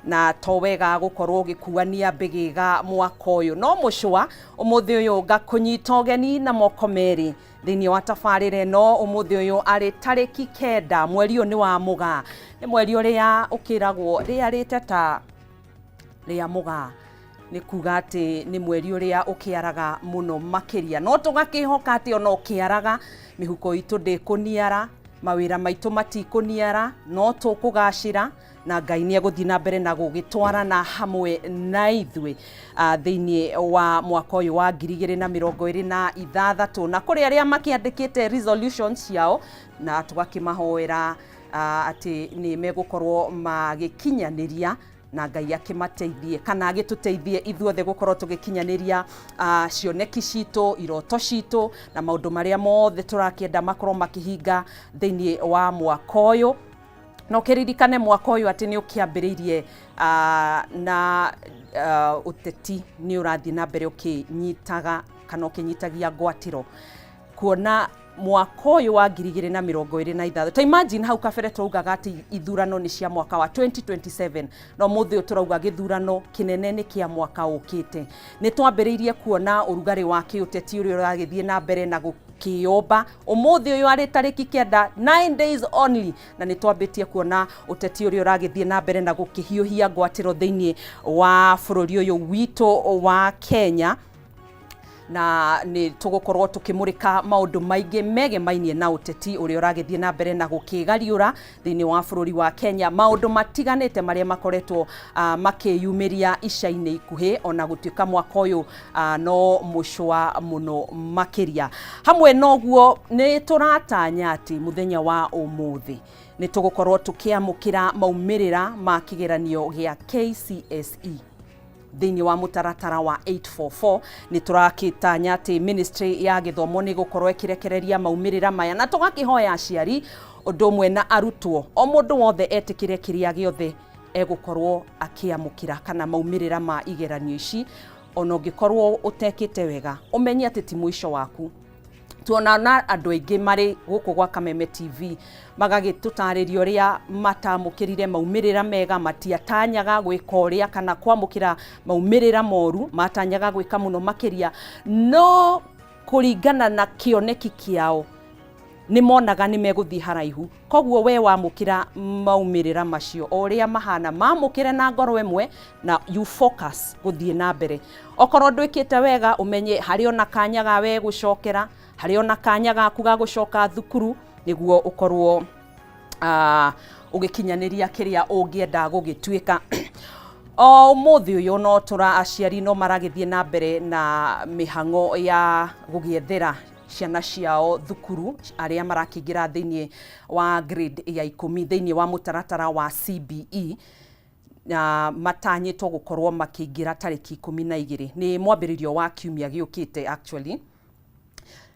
Na to wega gũkorwo ũgĩkuania mbĩgĩga mwaka ũyũ. No mũcũa ũmũthĩ ũyũ ngakũnyita ũgeni na moko merĩ thĩinĩ wa tabarĩra ĩno. Ũmũthĩ ũyũ arĩ tarĩki 9, mweri ũyũ nĩ wa Mũgaa, nĩ mweri ũrĩa ũkĩragwo rĩarĩte ta rĩa Mũgaa, nĩ kuga atĩ nĩ mweri ũrĩa ũkĩaraga mũno makĩria. No tũgakĩhoka atĩ ona ũkĩaraga, mĩhuko itũ ndĩkũniara, mawĩra maitũ matikũniara, no tũkũgacĩra na Ngai nĩ egũthiĩ na mbere na gũgĩtwarana hamwe na ithuĩ thĩinĩ wa mwaka ũyũ wa 2026. Na kũrĩ arĩa makĩandĩkĩte resolutions ciao, na tũgakĩmahoera atĩ nĩ megũkorwo magĩkinyanĩria na Ngai akĩmateithie kana agĩtũteithie ithuothe gũkorwo tũgĩkinyanĩria cioneki citũ, iroto citũ na maũndũ marĩa mothe tũrakĩenda makorwo makĩhinga thĩinĩ wa mwaka ũyũ. Na ũkĩririkane mwaka ũyũ atĩ nĩ ũkĩambĩrĩirie na ũteti nĩ ũrathiĩ na mbere ũkĩnyitaga kana ũkĩnyitagia ngwatĩro, kuona mwaka ũyũ wa 2026, ta imagine, hau kabere twaugaga atĩ ithurano nĩ cia mwaka wa 2027, no mũthĩ ũyũ tũrauga gĩthurano kĩnene nĩ kĩa mwaka ũkĩte. Nĩ twambĩrĩirie kuona ũrugarĩ wa kĩũteti ũrĩa ũragĩthiĩ na mbere na gũkĩyũmba. Ũmũthĩ ũyũ arĩ tarĩki 9, 9 days only, na nĩ twambĩtie kuona ũteti ũrĩa ũragĩthiĩ na mbere na gũkĩhiũhia ngwatĩro thĩinĩ wa bũrũri ũyũ witũ wa Kenya. Na nĩ tũgũkorwo tũkĩmũrĩka maũndũ maingĩ megemainie na ũteti ũrĩa ũragĩthiĩ na mbere na gũkĩgariũra thĩinĩ wa bũrũri wa Kenya, maũndũ matiganĩte marĩa makoretwo makĩyumĩria ica-inĩ ikuhĩ, ona gũtuĩka mwaka ũyũ no mũcũa mũno makĩria. Hamwe na ũguo, nĩ tũratanya atĩ mũthenya wa ũmũthĩ nĩ tũgũkorwo tũkĩamũkĩra maumĩrĩra ma kĩgeranio gĩa KCSE thĩinĩ wa mũtaratara wa 844. Nĩ tũrakĩtanya atĩ ministry ya gĩthomo nĩ gũkorwo ĩkĩrekereria maumĩrĩra maya, na tũgakĩhoya aciari ũndũ ũmwe na arutwo, o mũndũ wothe etĩkĩre kĩrĩa gĩothe egũkorwo akĩamũkĩra kana maumĩrĩra ma igeranio ici. Ona ũngĩkorwo ũtekĩte wega, ũmenye atĩ ti mũico waku. Tuona na andũ aingĩ marĩ gũkũ gwa Kameme TV magagĩtũtarĩria ũrĩa matamũkĩrire maumĩrĩra mega. Matiatanyaga gwĩka ũrĩa kana kwamũkĩra maumĩrĩra moru, matanyaga gwĩka mũno makĩria, no kũringana na kĩoneki kĩao nĩ monaga nĩ megũthiĩ haraihu. Koguo we wamũkĩra maumĩrĩra macio o ũrĩa mahana, mamũkĩre na ngoro ĩmwe na you focus gũthiĩ na mbere. Okorwo ndwĩkĩte wega, ũmenye harĩ ona kanya ga we gũcokera, harĩ ona kanya gaku ga gũcoka thukuru nĩguo ũkorwo ũgĩkinyanĩria kĩrĩa ũngĩenda gũgĩtuĩka. O ũmũthĩ ũyũ no tũra aciari no maragĩthiĩ na mbere na mĩhang'o ya gũgĩethera ciana ciao thukuru, arĩa marakĩingĩra thĩinĩ wa grade ya 10 thĩinĩ wa mũtaratara wa CBE, na matanyĩtwo gũkorwo makĩingĩra tarĩki 12, nĩ mwambĩrĩrio wa kiumia gĩũkĩte actually.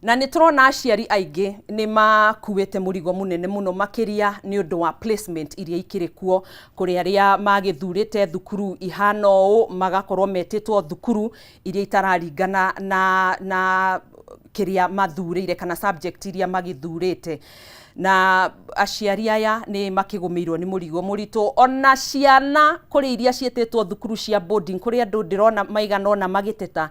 Na nĩ tũrona aciari aingĩ nĩ makuĩte mũrigo mũnene mũno makĩria nĩ ũndũ wa placement iria ikĩrĩ kuo. Kũrĩ arĩa magĩthurĩte thukuru ihana ũũ, magakorwo metĩtwo thukuru iria itararingana na kĩrĩa mathurĩire kana subject iria magĩthurĩte, na aciari aya nĩ makĩgũmĩirwo nĩ mũrigo mũritũ. Ona ciana kũrĩ iria ciĩtĩtwo thukuru cia boarding, kũrĩ andũ ndĩrona maigana ũna magĩteta,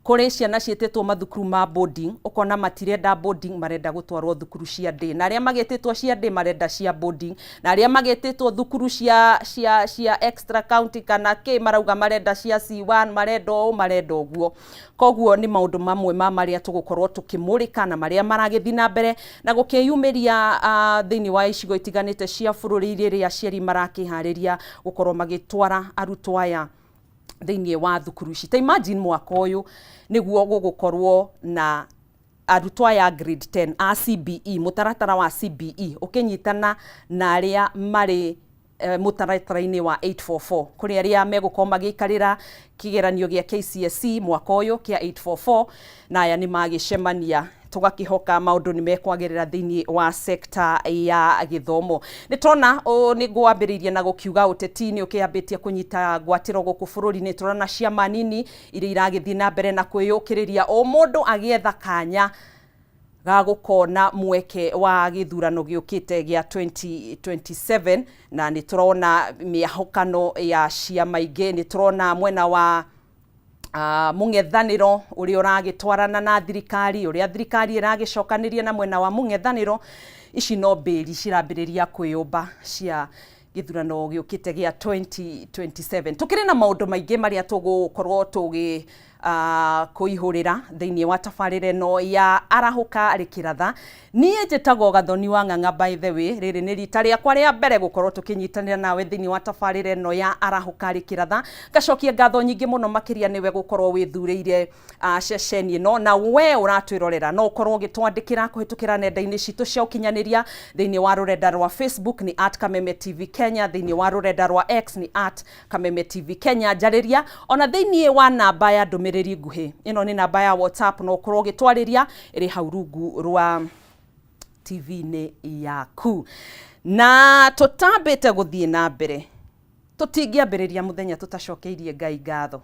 kũrĩ ciana ciĩtĩtwo mathukuru ma boarding, ũkona matirenda boarding, marenda gũtwarwo thukuru cia day, na arĩa magĩtĩtwo cia day marenda cia boarding, na arĩa magĩtĩtwo thukuru cia extra county kana kĩ marauga marenda cia C1, marenda ũũ, marenda ũguo. Koguo nĩ maũndũ mamwe ma marĩa tũgũkorwo tũkĩmũrĩka na marĩa maragĩthiĩ na mbere na gũkĩyumĩria thĩinĩ wa icigo itiganĩte cia bũrũri, rĩrĩa aciari marakĩharĩria gũkorwo magĩtwara arutwo aya thĩinĩ wa thukuru ici. Ta imagine, mwaka ũyũ nĩguo gũgũkorwo na arutwo aya grade 10 a CBE, mũtaratara wa CBE, ũkĩnyitana na arĩa marĩ mũtaratara-inĩ wa 844. Kũrĩ arĩa megũkorwo magĩikarĩra kĩgeranio gĩa KCSE mwaka ũyũ kĩa 844, na aya nĩ magĩcemania. Tũgakĩhoka maũndũ nĩ mekwagĩrĩra thĩinĩ wa sekta ya gĩthomo. Nĩ tũrona nĩ ngwambĩrĩirie na gũkiuga ũteti nĩ ũkĩambĩtie kũnyita ngwatĩro gũkũ bũrũri-inĩ. Tũrona ciama nini iria iragĩthiĩ na mbere na kwĩyũkĩrĩria, o mũndũ agĩetha kanya. Ga gũkona mweke wa gĩthurano gĩũkĩte gĩa 2027. Na nĩ tũrona mĩahũkano ya ciama ingĩ, nĩ tũrona mwena wa mũng'ethanĩro ũrĩa ũragĩtwarana na thirikari, ũrĩa thirikari ĩragĩcokanĩria na mwena wa mũng'ethanĩro. Ici no mbĩri cirambĩrĩria kwĩyũmba cia gĩthurano gĩũkĩte gĩa 2027. Tũkĩrĩ na maũndũ maingĩ marĩa tũgũkorwo tũgĩ kũihũrĩra thĩinĩ wa tabarĩra ĩno ya Arahũka Rĩkĩratha. Niĩ njĩtagwo Gathoni wa Ng'ang'a. By the way, rĩrĩ nĩ rita rĩakwa rĩa mbere gũkorwo tũkĩnyitanĩra nawe thĩinĩ wa tabarĩra ĩno ya Arahũka Rĩkĩratha. Ngacokia ngatho nyingĩ mũno makĩria nĩwe gũkorwo wĩthurĩire ceceni ĩno, na we ũratwĩrorera no ũkorwo ũgĩtwandĩkĩra kũhĩtũkĩra nenda-inĩ citũ cia ũkinyanĩria. Thĩinĩ wa rũrenda rwa Facebook nĩ @KamemeTV Kenya, thĩinĩ wa rũrenda rwa X nĩ @KamemeTV Kenya. Njarĩria ona thĩinĩ wa namba ya ndũmĩrĩri nguhĩ, ĩno nĩ namba ya WhatsApp, no ũkorwo ũgĩtwarĩria ĩrĩ hau rungu rwa TV-inĩ yaku. Na tũtambĩte gũthiĩ na mbere, tũtingĩambĩrĩria mũthenya tũtacokeirie Ngai ngatho.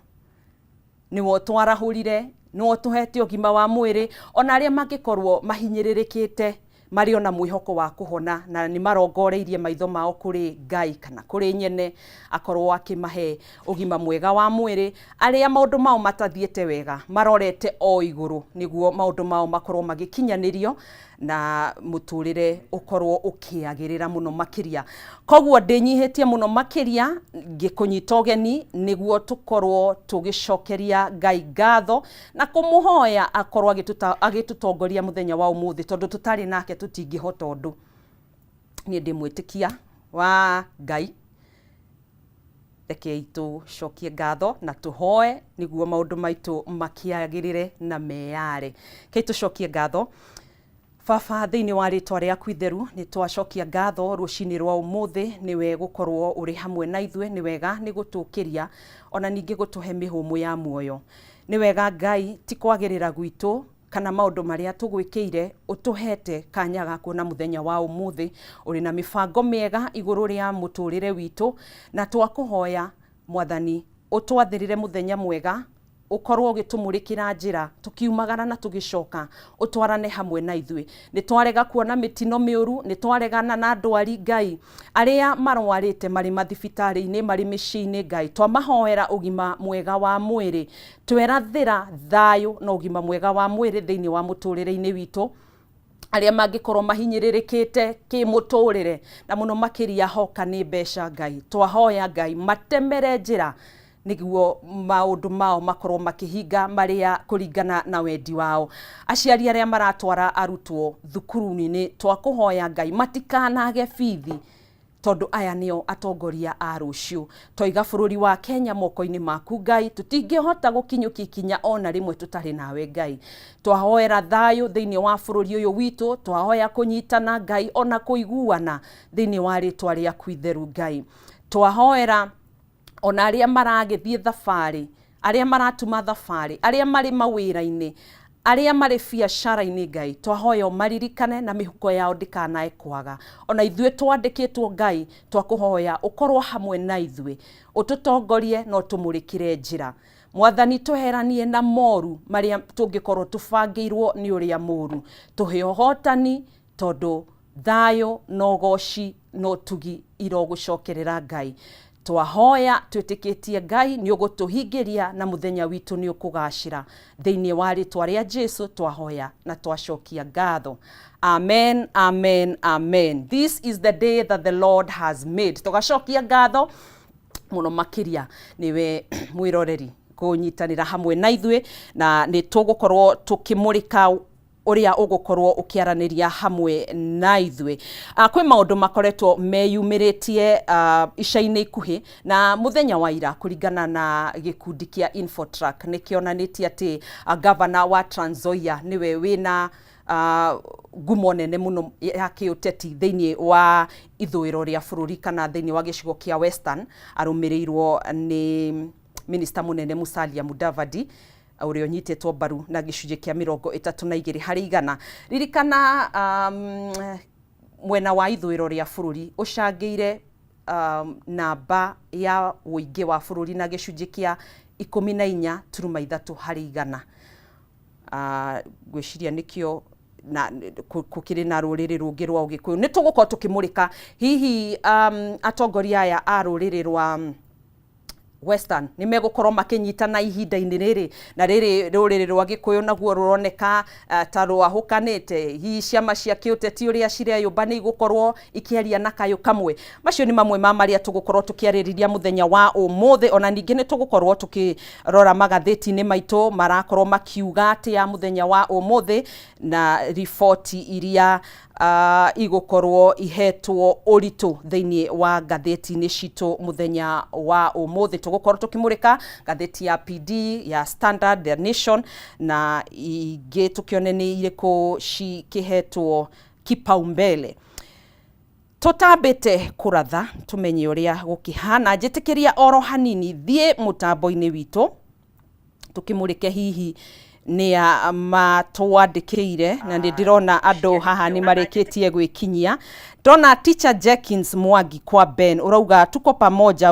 Nĩwe ũtwarahũrire, nĩwe ũtũhete ũgima wa mwĩrĩ. Ona arĩa mangĩkorwo mahinyĩrĩrĩkĩte marĩ ona mwĩhoko wa kũhona na nĩ marongoreirie maitho mao kũrĩ Ngai kana kũrĩ nyene akorwo akĩmahe ũgima mwega wa mwĩrĩ. Arĩa maũndũ mao matathiĩte wega marorete o igũrũ nĩguo maũndũ mao makorwo magĩkinyanĩrio na mũtũrĩre ũkorwo ũkĩagĩrĩra mũno makĩria. Koguo ndĩnyihĩtie mũno makĩria ngĩkũnyita ũgeni nĩguo tũkorwo tũgĩcokeria Ngai ngatho na kũmũhoya akorwo agĩtũtongoria mũthenya wa ũmũthĩ, tondũ tũtarĩ nake tũtingĩhota ũndũ. Niĩ ndĩ mwĩtĩkia wa Ngai. Rekei tũcokie ngatho na tũhoe nĩguo maũndũ maitũ makĩagĩrĩre na meyare. Rekei tũcokie ngatho. Baba, thĩinĩ wa rĩtwa rĩaku itheru, nĩ twacokia ngatho rũcinĩ rwa ũmũthĩ nĩwe gũkorwo ũrĩ hamwe na ithuĩ. Nĩ wega nĩ gũtũkĩria ona ningĩ gũtũhe mĩhũmũ ya muoyo. Nĩ wega Ngai, ti kwagĩrĩra gwitũ kana maũndũ marĩa tũgwĩkĩire ũtũhete kanya ga kuona mũthenya wa ũmũthĩ. Ũrĩ na mĩbango mĩega igũrũ rĩa mũtũrĩre witũ, na twakũhoya Mwathani ũtwathĩrĩre mũthenya mwega, ũkorwo ũgĩtũmũrĩkĩra njĩra tũkiumagara na tũgĩcoka, ũtwarane hamwe na ithuĩ. Nĩ twarega kuona mĩtino mĩũru, nĩ twaregana na ndwari Ngai. Arĩa marwarĩte marĩ mathibitarĩ-inĩ, marĩ mĩciĩ-inĩ, Ngai twamahoera ũgima mwega wa mwĩrĩ. Twerathĩra thayũ na ũgima mwega wa mwĩrĩ thĩinĩ wa mũtũrĩre-inĩ witũ. Arĩa mangĩkorwo mahinyĩrĩrĩkĩte kĩmũtũrĩre na mũno makĩria hoka nĩ mbeca, Ngai twahoya Ngai matemere njĩra nĩguo maũndũ mao makorwo makĩhinga marĩa kũringana na wendi wao. Aciari arĩa maratwara arutwo thukuru-inĩ, twakũhoya Ngai matikanage bithi, tondũ aya nĩo atongoria a rũciũ. Twaiga bũrũri wa Kenya moko-inĩ maku Ngai, tũtingĩhota gũkinyũkia ikinya ona rĩmwe tũtarĩ nawe Ngai. Twahoera thayũ thĩinĩ wa bũrũri ũyũ witũ, twahoya kũnyitana Ngai ona kũiguana thĩinĩ wa rĩtwa rĩaku itheru Ngai. Twahoera ona arĩa maragĩthiĩ thabarĩ, arĩa maratuma thabarĩ, arĩa marĩ mawĩra-inĩ, arĩa marĩ biacara-inĩ, Ngai twahoya ũmaririkane na mĩhuko yao ndĩkanae kwaga. Ona ithuĩ twandĩkĩtwo, Ngai twakũhoya ũkorwo hamwe na ithuĩ, ũtũtongorie na ũtũmũrĩkĩre njĩra. Mwathani, tweheranie na moru marĩa tũngĩkorwo tũbangĩirwo nĩ ũrĩa mũru. Tũhe ũhotani, tondũ thayũ na ũgoci na ũtugi irogũcokerera Ngai. Twahoya twĩtĩkĩtie Ngai nĩ ũgũtũhingĩria na mũthenya witũ nĩ ũkũgacĩra. Thĩinĩ wa rĩtwa rĩa Jesu twahoya na twacokia ngatho, amen, amen, amen. This is the day that the Lord has made. Tũgacokia ngatho mũno makĩria nĩwe mwĩroreri kũnyitanĩra hamwe na ithuĩ, na nĩ tũgũkorwo tũkĩmũrĩka ũrĩa ũgũkorwo ũkĩaranĩria hamwe na ithuĩ. Kwĩ maũndũ makoretwo meyumĩrĩtie ica-inĩ ikuhĩ, na mũthenya wa ira kũringana na gĩkundi kĩa Infotrack nĩ kĩonanĩtie atĩ gavana wa Trans Nzoia nĩwe wĩna ngumo nene mũno ya kĩũteti thĩinĩ wa ithũĩro rĩa bũrũri kana thĩinĩ wa gĩcigo kĩa Western, arũmĩrĩirwo nĩ minista mũnene Musalia Mudavadi ũrĩa ũnyitĩtwo mbaru na gĩcunjĩ kĩa 32%. Ririkana mwena wa ithũĩro rĩa bũrũri ũcangĩire namba ya ũingĩ wa bũrũri na gĩcunjĩ kĩa 14.3%. Ngwĩciria nĩkĩo. Na gũkĩrĩ na rũrĩrĩ rũngĩ rwa Ũgĩkũyũ. Nĩ tũgũkorwo tũkĩmũrĩka hihi atongoria aya a rũrĩrĩ rwa Western nĩ megũkorwo makĩnyitana ihinda-inĩ rĩrĩ, na rĩrĩ rũrĩrĩ rwa Gĩkũyũ naguo rũroneka ta rwahũkanĩte. Hihi ciama cia kĩũteti ũrĩa cireyũmba nĩ igũkorwo ikĩaria na kayũ kamwe? Macio nĩ mamwe ma marĩa tũgũkorwo tũkĩarĩrĩria mũthenya wa ũmũthĩ. Ona ningĩ nĩ tũgũkorwo tũkĩrora magathĩti-inĩ maitũ marakorwo makiuga atĩa mũthenya wa ũmũthĩ, na riboti iria igũkorwo ihetwo ũritũ thĩinĩ wa ngathĩti-inĩ citũ mũthenya wa ũmũthĩ. Tũgũkorwo tũkĩmũrĩka ngathĩti ya PD, ya Standard, The Nation na ingĩ, tũkĩone nĩ irĩkũ cikĩhetwo kipaumbele. Tũtambĩte kũratha tũmenye ũrĩa gũkĩhana, njĩtĩkĩria oro hanini thiĩ mũtambo-inĩ witũ tũkĩmũrĩke hihi nĩa matwandĩkĩire, na nĩ ndĩrona andũ haha nĩ marĩkĩtie gwĩkinyia. Ndona Teacher Jenkins Mwangi kwa Ben, ũrauga tuko pamoja,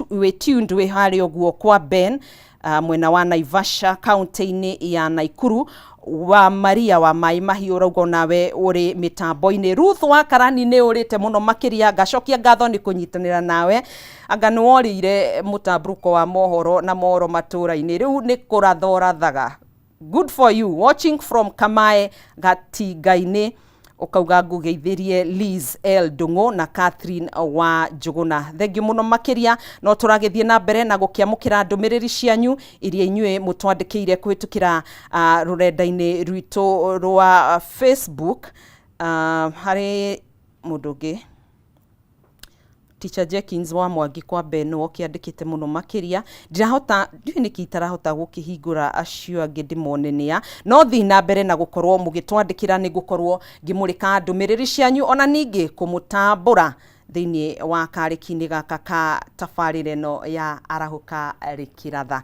we tuned wĩ harĩa ũguo kwa Ben, mwena wa Naivasha, kaunti-inĩ ya Naikuru. Wa Maria wa Maĩ Mahiũ, ũrauga onawe ũrĩ mĩtambo-inĩ. Ruth wa Karani, nĩ ũrĩte mũno makĩria, ngacokia ngatho nĩ kũnyitanĩra nawe. Anga nĩ worĩire mũtambũrũko wa mohoro na mohoro matũra-inĩ, rĩu nĩ kũratha ũrathaga. Good for you. Watching from Kamae Gatinga-inĩ, ũkauga ngũgeithĩrie Liz L Ndung'u na Catherine wa Njũgũna. Thengiũ mũno makĩria. No tũragĩthiĩ na mbere na gũkĩamũkĩra ndũmĩrĩri cianyu iria inyuĩ mũtwandĩkĩire kũhĩtũkĩra rũrenda-inĩ rwitũ rwa Facebook. Harĩ mũndũ ũngĩ, Teacher Jenkins wa Mwangi kwa Ben, ũkĩandĩkĩte mũno makĩria. Ndirahota, ndiũĩ nĩkĩ itarahota gũkĩhingũra acio angĩ ndĩmone nĩa, no thiĩ na mbere na gũkorwo mũgĩtwandĩkĩra, nĩ ngũkorwo ngĩmũrĩka ndũmĩrĩri cianyu, ona ningĩ kũmũtambũra thĩinĩ wa karĩki-inĩ gaka ka tabarĩra ĩno ya Arahũka Rĩkĩratha.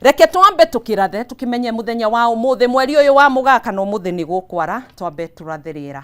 Reke twambe tũkĩrathe tũkĩmenye mũthenya wa ũmũthĩ, mweri ũyũ wa Mũgaa, kana ũmũthĩ nĩ gũkwara. Twambe tũrathe rĩera.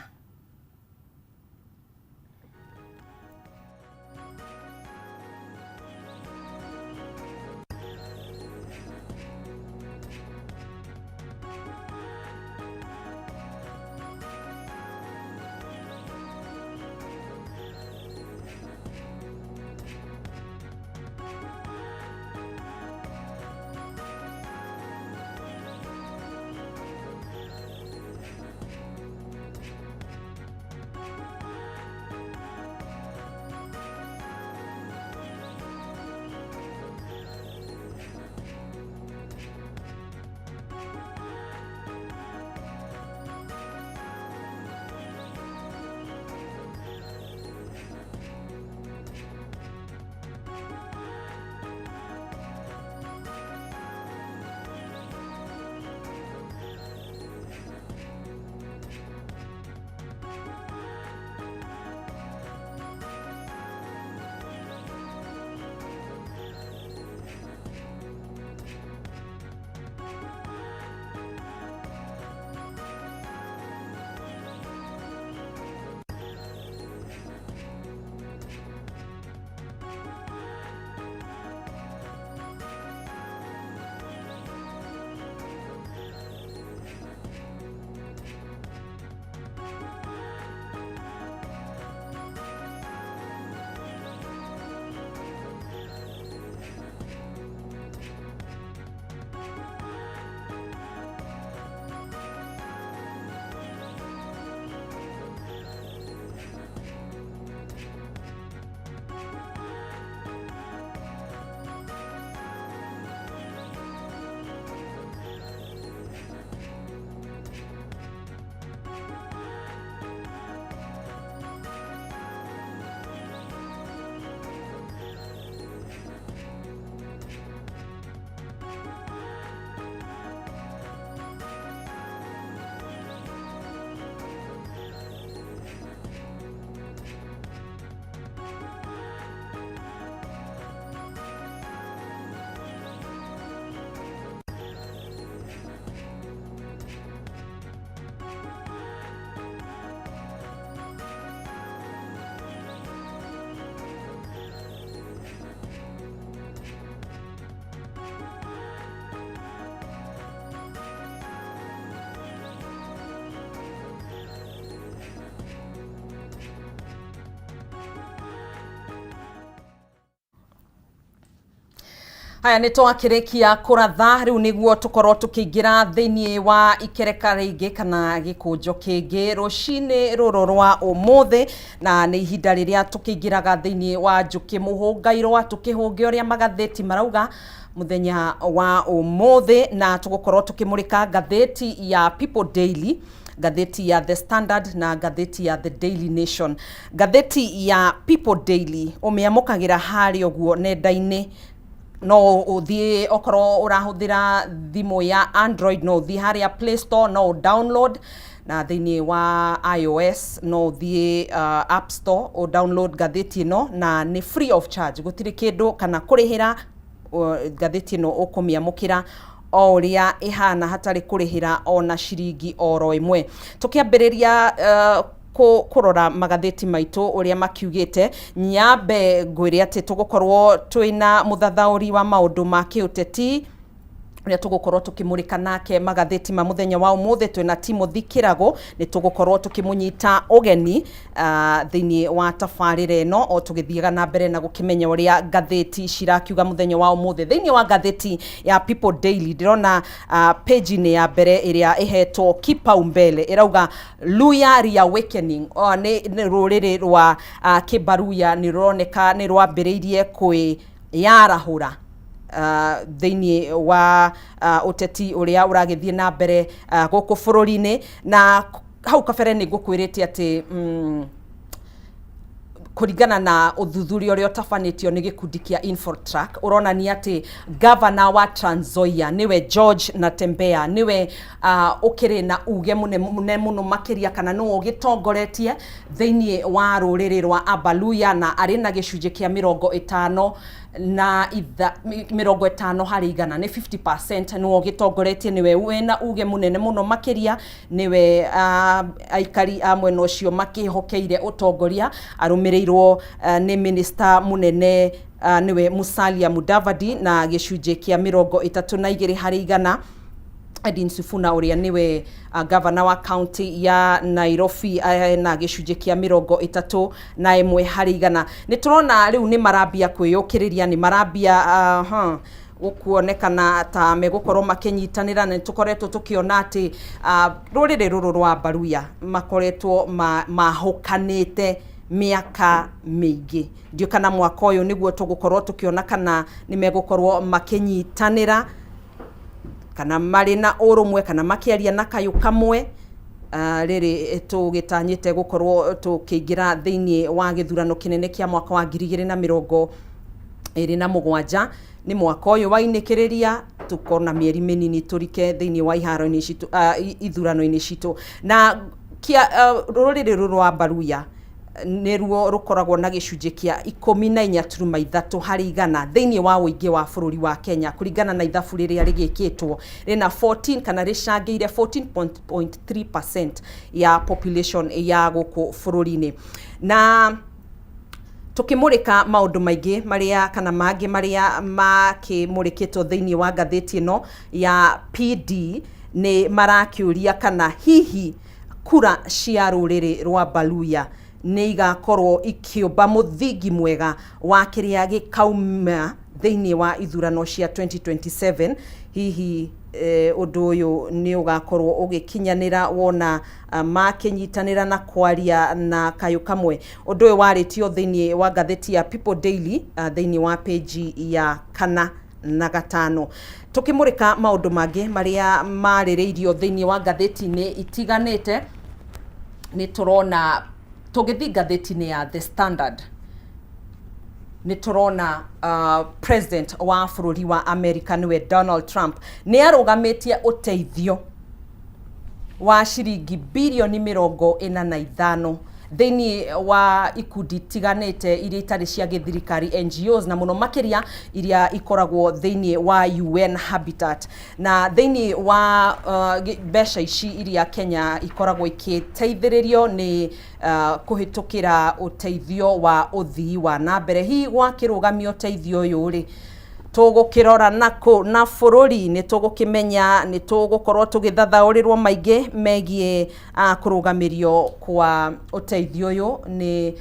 Haya, nä twakĩrĩkia kũratha rĩu nĩguo tũkorwo tũkĩingĩra thĩinĩ wa ikereka rĩngĩ kana gĩkũnjo kĩngĩ rũcinĩ rũrũ rwa ũmũthĩ, na nĩ ihinda rĩrĩa tũkĩingĩraga thĩinĩ wa njũkĩ mũhũngairwa tũkĩhũnge ũrĩa magathĩti marauga mũthenya wa ũmũthĩ, na tũgũkorwo tũkĩmũrĩka ngathĩti ya People Daily, ngathĩti ya The Standard na ngathĩti ya The Daily Nation. Ngathĩti ya People Daily ũmĩamũkagĩra harĩa ũguo nenda-inĩ, no ũthiĩ okorwo ũrahũthĩra thimũ ya Android, no ũthiĩ harĩa Play Store no download, na thĩinĩ wa iOS no ũthiĩ App Store ũ download ngathĩti ĩno, na nĩ free of charge, gũtirĩ kĩndũ kana kũrĩhĩra. Ngathĩti ĩno ũkũmĩamũkĩra o ũrĩa ĩhana hatarĩ kũrĩhĩra ona ciringi oro ĩmwe. Tũkĩambĩrĩria kũrora magathĩti maitũ ũrĩa makiugĩte, nyambe ngwĩre atĩ tũgũkorwo twĩna mũthathaũri wa maũndũ ma kĩũteti ũrĩa tũgũkorwo tũkĩmũrĩka nake magathĩti ma mũthenya wa ũmũthĩ. Twĩna Timothy Kĩrago, nĩ tũgũkorwo tũkĩmũnyita ũgeni thĩinĩ wa tabarĩra ĩno o tũgĩthiaga na mbere na gũkĩmenya ũrĩa ngathĩti cirakiuga mũthenya wa ũmũthĩ. Thĩinĩ wa ngathĩti ya People Daily ndĩrona page-inĩ ya mbere ĩrĩa ĩhetwo kipaumbele ĩrauga "Luya Reawakening". Nĩ rũrĩrĩ rwa Kĩbaruya nĩ rũroneka nĩ rwambĩrĩirie kwĩyarahũra thĩinĩ wa ũteti ũrĩa ũragĩthiĩ na mbere gũkũ bũrũri-inĩ. Na hau kabere nĩ ngũkwĩrĩte atĩ kũringana na ũthuthuria ũrĩa ũtabanĩtio nĩ gĩkundi kĩa Infotrack, ũronania atĩ gavana wa Trans Nzoia, nĩwe George Natembeya, nĩwe ũkĩrĩ na uge mũnene mũno makĩria kana nĩwe ũgĩtongoretie thĩinĩ wa rũrĩrĩ rwa Abaluya, na arĩ na gĩcunjĩ kĩa 50 harĩ igana, nĩ 50%. Nĩwe ũgĩtongoretie, nĩwe wĩna uge mũnene mũno makĩria, nĩwe aikari a mwena ũcio makĩhokeire ũtongoria, arũmĩrĩirwo nĩ minista mũnene, nĩwe Musalia Mudavadi, na gĩcunjĩ kĩa 32%. Edwin Sifuna, ũrĩa nĩwe gavana wa county ya Nairobi, na gĩcunjĩ kĩa 31%. Nĩ tũrona rĩu nĩ marambia kwĩyũkĩrĩria, nĩ marambia gũkuonekana ta megũkorwo makĩnyitanĩra, na nĩ tũkoretwo tũkĩona atĩ rũrĩrĩ rũrũ rwa Baruya makoretwo mahũkanĩte mĩaka mĩingĩ. Ndiũ kana mwaka ũyũ nĩguo tũgũkorwo tũkĩona kana nĩ megũkorwo makĩnyitanĩra, kana marĩ na ũrũmwe, kana makĩaria na kayũ kamwe rĩrĩ tũgĩtanyĩte gũkorwo tũkĩingĩra thĩinĩ wa gĩthurano kĩnene kĩa mwaka wa 2027. Nĩ mwaka ũyũ wainĩkĩrĩria, tũkona mĩeri mĩnini tũrike thĩinĩ wa iharo-inĩ citũ, ithurano-inĩ citũ. Na kia rũrĩrĩ rũrũ rwa Baruya nĩruo rũkoragwo na gĩcunjĩ kĩa 14.3% thĩinĩ wa ũingĩ wa bũrũri wa Kenya, kũringana na ithabu rĩrĩa rĩgĩkĩtwo, rĩna 14 kana rĩcangĩire 14.3% ya population ya gũkũ bũrũri-inĩ. Na tukimurika maundu maingi maria kana mangĩ marĩa makĩmũrĩkĩtwo thĩinĩ wa ngathĩti ĩno ya PD, nĩ marakĩũria kana hihi kura cia rũrĩrĩ rwa Baluya nĩ igakorwo ikĩũmba mũthingi mwega wa kĩrĩa gĩkauma thĩinĩ wa ithurano cia 2027. Hihi ũndũ ũyũ nĩ ũgakorwo ũgĩkinyanĩra wona makĩnyitanĩra na kwaria na kayũ kamwe? Ũndũ ũyũ warĩtio thĩinĩ wa ngathĩti ya People Daily, thĩinĩ wa page ya 4 na 5. Tukimurika maundu mangĩ marĩa marĩrĩirio thĩinĩ wa ngathĩti-inĩ itiganĩte, nĩ tũrona tũgĩthiĩ ngathĩti-inĩ ya The Standard, nĩ tũrona president wa bũrũri wa America, nĩwe Donald Trump, nĩ arũgamĩtie ũteithio wa ciringi birioni 45 thĩinĩ wa ikundi itiganĩte iria itarĩ cia gĩthirikari, NGOs, na mũno makĩria iria ikoragwo thĩinĩ wa UN Habitat. Na thĩinĩ wa mbeca ici iria Kenya ikoragwo ikĩteithĩrĩrio nĩ kũhĩtũkĩra ũteithio wa ũthii wa na mbere, hihi gwakĩrũgamia ũteithio ũyũ rĩ, Tũgũkĩrora nakũ na bũrũri nĩ tũgũkĩmenya nĩ tũgũkorwo tũgĩthathaũrĩrwo maingĩ megiĩ kũrũgamĩrio kwa ũteithio ũyũ nĩ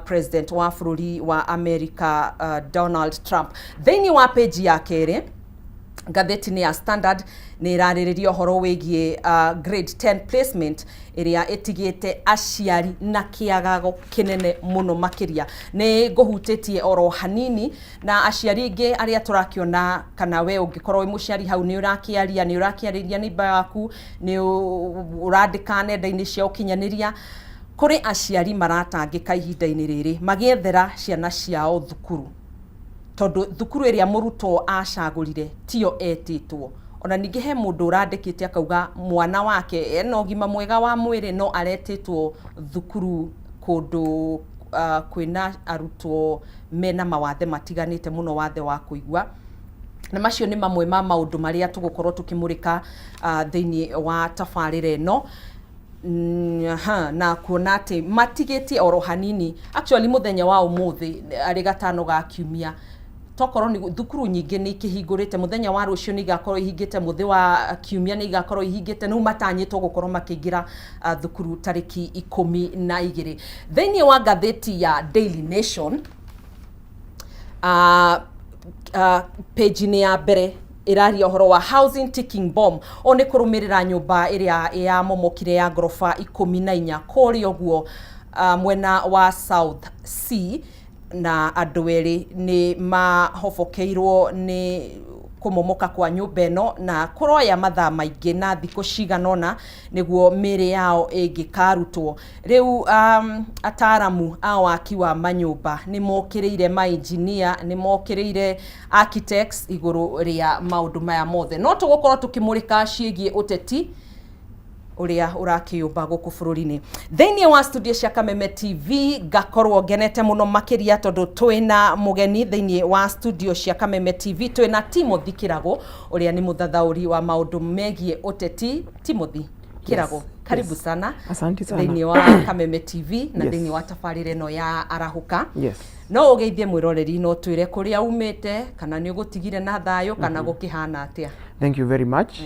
president wa bũrũri wa America, Donald Trump. Thĩinĩ wa page ya kerĩ, ngathĩti-inĩ ya Standard nĩ ĩrarĩrĩria ũhoro wĩgiĩ grade 10 placement ĩrĩa ĩtigĩte aciari na kĩagago kĩnene mũno makĩria. Nĩ ngũhutĩtie oro hanini na aciari aingĩ arĩa tũrakĩona, kana we ũngĩkorwo wĩ mũciari hau nĩ ũrakĩaria, nĩ ũrakĩarĩria neighbor yaku, nĩ ũrandĩka nenda-inĩ cia ũkinyanĩria. Kũrĩ aciari maratangĩka ihinda-inĩ rĩrĩ magĩethera ciana ciao thukuru, tondũ thukuru ĩrĩa mũrutwo acagũrire tiyo etĩtwo. Ona ningĩ he mũndũ ũrandĩkĩte akauga mwana wake ena ũgima mwega wa mwĩrĩ no aretĩtwo thukuru kũndũ kwĩna arutwo mena mawathe matiganĩte mũno, wathe wa kũigua. Na macio nĩ mamwe ma maũndũ marĩa tũgũkorwo tũkĩmũrĩka thĩinĩ wa tabarĩra ĩno. Aha, na kuona atĩ matigĩtie oro hanini, actually mũthenya wa ũmũthĩ arĩ gatano ga kiumia, tokorwo nĩ thukuru nyingĩ nĩ ikĩhingũrĩte, mũthenya wa rũciũ nĩ igakorwo ihingĩte, mũthĩ wa kiumia nĩ igakorwo ihingĩte. Nĩu matanyĩtwo gũkorwo makĩingĩra thukuru tarĩki 12. Thĩinĩ wa ngathĩti ya Daily Nation, page-inĩ ya mbere ĩraria ũhoro wa housing ticking bomb. O nĩ kũrũmĩrĩra nyũmba ĩrĩa yamomokire ya ngoroba 14 kũrĩa ũguo mwena wa South C, na andũ erĩ nĩ mahobokeirwo nĩ kũmomoka kwa nyũmba ĩno, na kũroya mathaa maingĩ na thikũ cigana ũna nĩguo mĩĩrĩ yao ĩngĩkarutwo. Rĩu ataramu a waki wa manyũmba nĩ mokĩrĩire mainjinia, nĩ mokĩrĩire architects igũrũ rĩa maũndũ maya mothe. No tũgũkorwo tũkĩmũrĩka ciĩgiĩ ũteti ũrĩa ũrakĩyũmba gũkũ bũrũri-inĩ. Thĩinĩ wa studio cia Kameme TV ngakorwo ngenete mũno makĩria tondũ twĩna mũgeni thĩinĩ wa studio cia Kameme TV. Twĩna Timothy Kĩrago, ũrĩa nĩ mũthathaũri wa maũndũ megiĩ ũteti. Timothy Kĩrago, karibu sana. Asante sana. Thĩinĩ wa Kameme TV na thĩinĩ wa tabarĩra ĩno ya Arahũka. No ũgeithie mwĩroreri, no twĩre kũrĩa umĩte, kana nĩ ũgũtigire na thayũ, kana gũkĩhana atĩa? Thank you very much.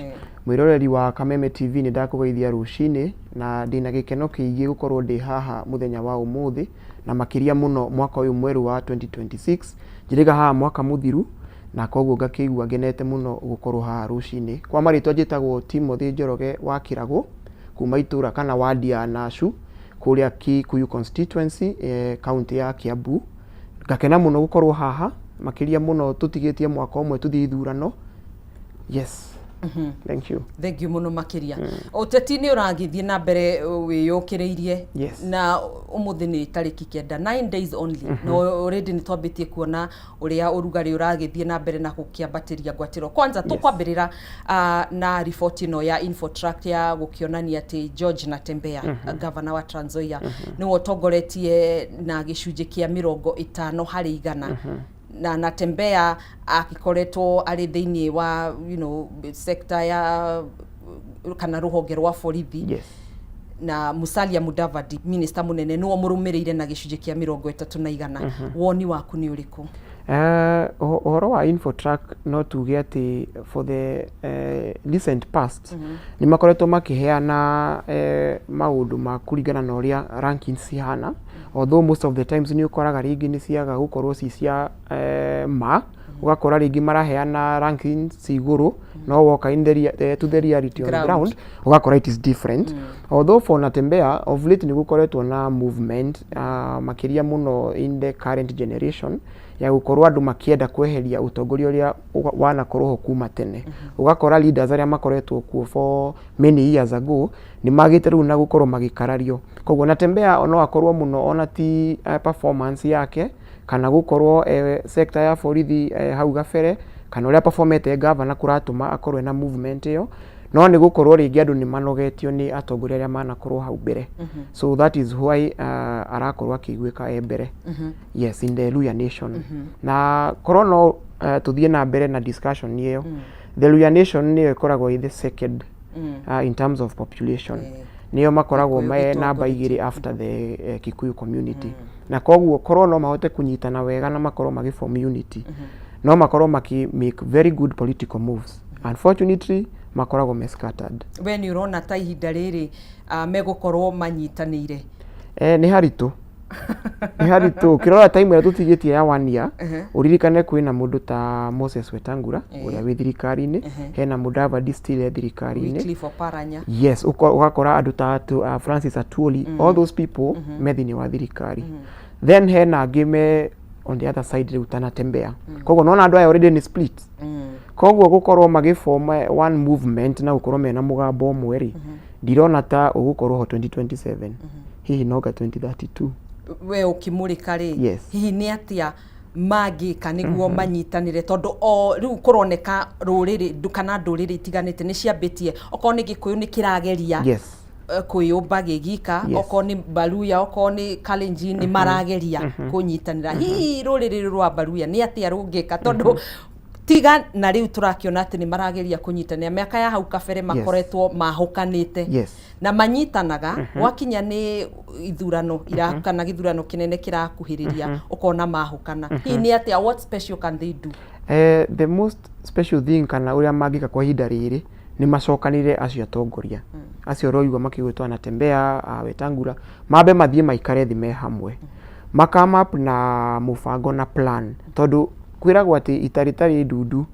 Mwĩroreri wa Kameme TV, nĩ ndakũgeithia rũcinĩ na ndĩna gĩkeno kĩingĩ gũkorwo ndĩ haha mũthenya wa ũmũthĩ, na makĩria mũno mwaka ũyũ mwerũ wa 2026. Njĩrĩga haha mwaka mũthiru, na koguo ngakĩigua ngenete mũno gũkorwo haha rũcinĩ. Kwa marĩtwa njĩtagwo Timothy Njoroge wa Kĩragũ, kuma itũra kana wadi ya Nashu kũrĩa Kikuyu constituency, kaunti ya Kiambu. Ngakena mũno gũkorwo haha, makĩria mũno tũtigĩtie mwaka ũmwe tũthiĩ ithurano. Yes. Thank you. Thank you mũno makĩria. Ũteti nĩ ũragĩthiĩ na mbere wĩyũkĩrĩirie. Na ũmũthĩ nĩ tarĩki 9, 9 days only, na already nĩ twambĩtie kuona ũrĩa ũrugarĩ ũragĩthiĩ na mbere na gũkĩambatĩria ngwatĩro. Kwanza tũkwambĩrĩra na riboti ĩno ya Infotrack ya gũkĩonania atĩ George Natembeya, gavana wa Trans Nzoia, nĩwe ũtongoretie na gĩcunjĩ kĩa 50%. Na Natembeya akĩkoretwo arĩ thĩinĩ wa sector ya kana rũhonge rwa borithi. Na Musalia Mudavadi, minister mũnene, nĩwe mũrũmĩrĩire na gĩcunjĩ kĩa 30%. Woni waku nĩ ũrĩkũ? Ũhoro wa Infotrack, no tuge atĩ for the recent past nĩ makoretwo makĩheana maũndũ ma kũringana na ũrĩa rankings cihana, although most of the times nĩ ũkoraga rĩngĩ nĩ ciaga gũkorwo ci cia ma. Ũgakora rĩngĩ maraheana rankings ci igũrũ, no woka in the to the reality on ground. Ground ũgakora it is different. Although for Natembeya, of late nĩ gũkoretwo na movement, makĩria mũno in the current generation, ya gũkorwo andũ makĩenda kweheria ũtongoria ũrĩa wanakorwo ho kuma tene. Ũgakora leaders arĩa makoretwo kuo for many years ago nĩ magĩte rĩu na gũkorwo magĩkarario. Koguo Natembeya no akorwo mũno ona ti performance yake, kana gũkorwo sector ya borithi hau gabere, kana ũrĩa performete gavana kũratũma akorwo ena movement ĩyo, no nĩ gũkorwo rĩngĩ andũ nĩ manogetio nĩ atongoria arĩa manakorwo hau mbere. So that is why arakorwo akĩiguĩka e mbere, yes, in the Luhya nation. Na korwo no tũthiĩ na mbere na discussion ĩyo, the Luhya nation nĩyo ĩkoragwo ĩ the second in terms of population. Nĩo makoragwo Gĩkũyũ me namba gĩtongoretie. 2 after the Kikuyu community. Na koguo korwo no mahote kũnyitana wega na makorwo magĩform unity. No makorwo maki make very good political moves. Unfortunately, makoragwo me scattered. We nĩ ũrona ta ihinda rĩrĩ megũkorwo manyitanĩire? Nĩ haritũ, nĩ haritũ. Ũkĩrora time ĩrĩa tũtigĩtie ya one year, ũririkane kwĩna mũndũ ta Moses Wetangula ũrĩa wĩ thirikari-inĩ, hena Mudavadi still e thirikari-inĩ. Wycliffe Oparanya. Yes, ũgakora andũ ta Francis Atwoli, all those people me thĩinĩ wa thirikari. Then hena angĩ me on the other side rĩu tanatembea. Koguo nona andũ aya already nĩ split. Koguo gũkorwo magĩform one movement na gũkorwo mena mũgambo ũmwe rĩ, ndirona ta ũgũkorwo ho 2027, hihi noga 2032. We ũkĩmũrĩka rĩ, hihi nĩ atĩa mangĩka nĩguo manyitanĩre, tondũ o rĩu kũroneka rũrĩrĩ kana ndũrĩrĩ itiganĩte nĩ ciambĩtie, okorwo nĩ Gĩkũyũ nĩ kĩrageria kwĩyũmba gĩgika, okorwo nĩ Baruya, okorwo nĩ Kalenjin nĩ marageria kũnyitanĩra. Hihi rũrĩrĩ rũrũ rwa Baruya nĩ atĩa rũngĩka? Tondũ tiga na rĩu tũrakĩona atĩ nĩ marageria kũnyitanĩra, mĩaka ya hau kabere makoretwo mahũkanĩte na manyitanaga gwakinya nĩ ithurano ira kana gĩthurano kĩnene kĩrakuhĩrĩria, ũkona mahũkana. Hihi nĩ atĩa, what special can they do? The most special thing kana ũrĩa mangĩka kwa ihinda rĩrĩ nĩ macokanĩrĩre acio atongoria acio ũroigua makĩgwĩtwo Anatembea, Wetangula, mambe mathiĩ maikare thĩ me hamwe, makame up na mũbango na plan, tondũ kwĩragwo atĩ ita rĩtarĩ ndundu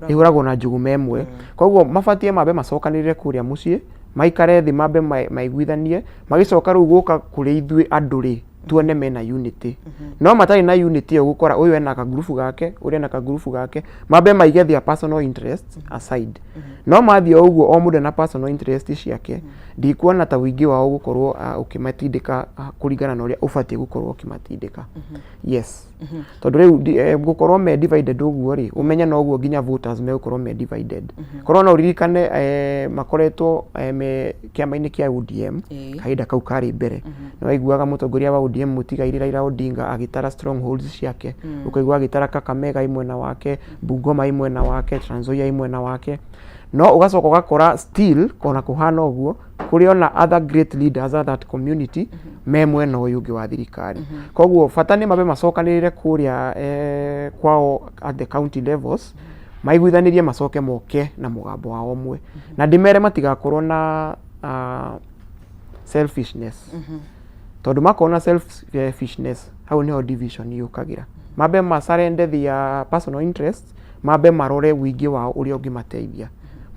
rĩhũragwo na njũgũma ĩmwe. Koguo mabatie mambe macokanĩrĩre kũrĩa mũciĩ, maikare thĩ, mambe maiguithanie, magĩcoka rĩu gũka kũrĩ ithuĩ andũ rĩ, tuone mena unity. No matarĩ na unity ĩyo, gũkora ũyũ ena kagurubu gake, ũrĩa ena kagurubu gake. Mambe maige their personal interests aside. No mathiĩ o ũguo o mũndũ na personal interest ciake, ndikuona ta ũingĩ wao gũkorwo ũkĩmatindĩka kũringana na ũrĩa ũbatiĩ gũkorwo ũkĩmatindĩka. Yes, tondũ rĩu gũkorwo me divided ũguo rĩ, ũmenye noguo nginya voters megũkorwo me divided. Korwo no ũririkane, makoretwo me kĩama-inĩ kĩa ODM. Kahinda kau karĩ mbere nĩ waiguaga mũtongoria wa ODM mũtigairĩ Raila Odinga agĩtara strongholds ciake, ũkaigua agĩtara Kakamega ĩ mwena wake, Bungoma ĩ mwena wake, Trans Nzoia ĩ mwena wake. No ũgacoka ũgakora still ona kũhana ũguo kũrĩ ona other great leaders of that community me mwena ũyũ ũngĩ wa thirikari. Koguo bata nĩ mabe macokanĩrĩre kũrĩa kwao at the county levels, maiguithanĩrie, macoke moke na mũgambo wao ũmwe, na ndĩmere matigakorwo na selfishness, tondũ makorwo na selfishness hau nĩho division yũkagĩra. Mambe masurrender their personal interests, mambe marore ũingĩ wao ũrĩa ũngĩmateithia.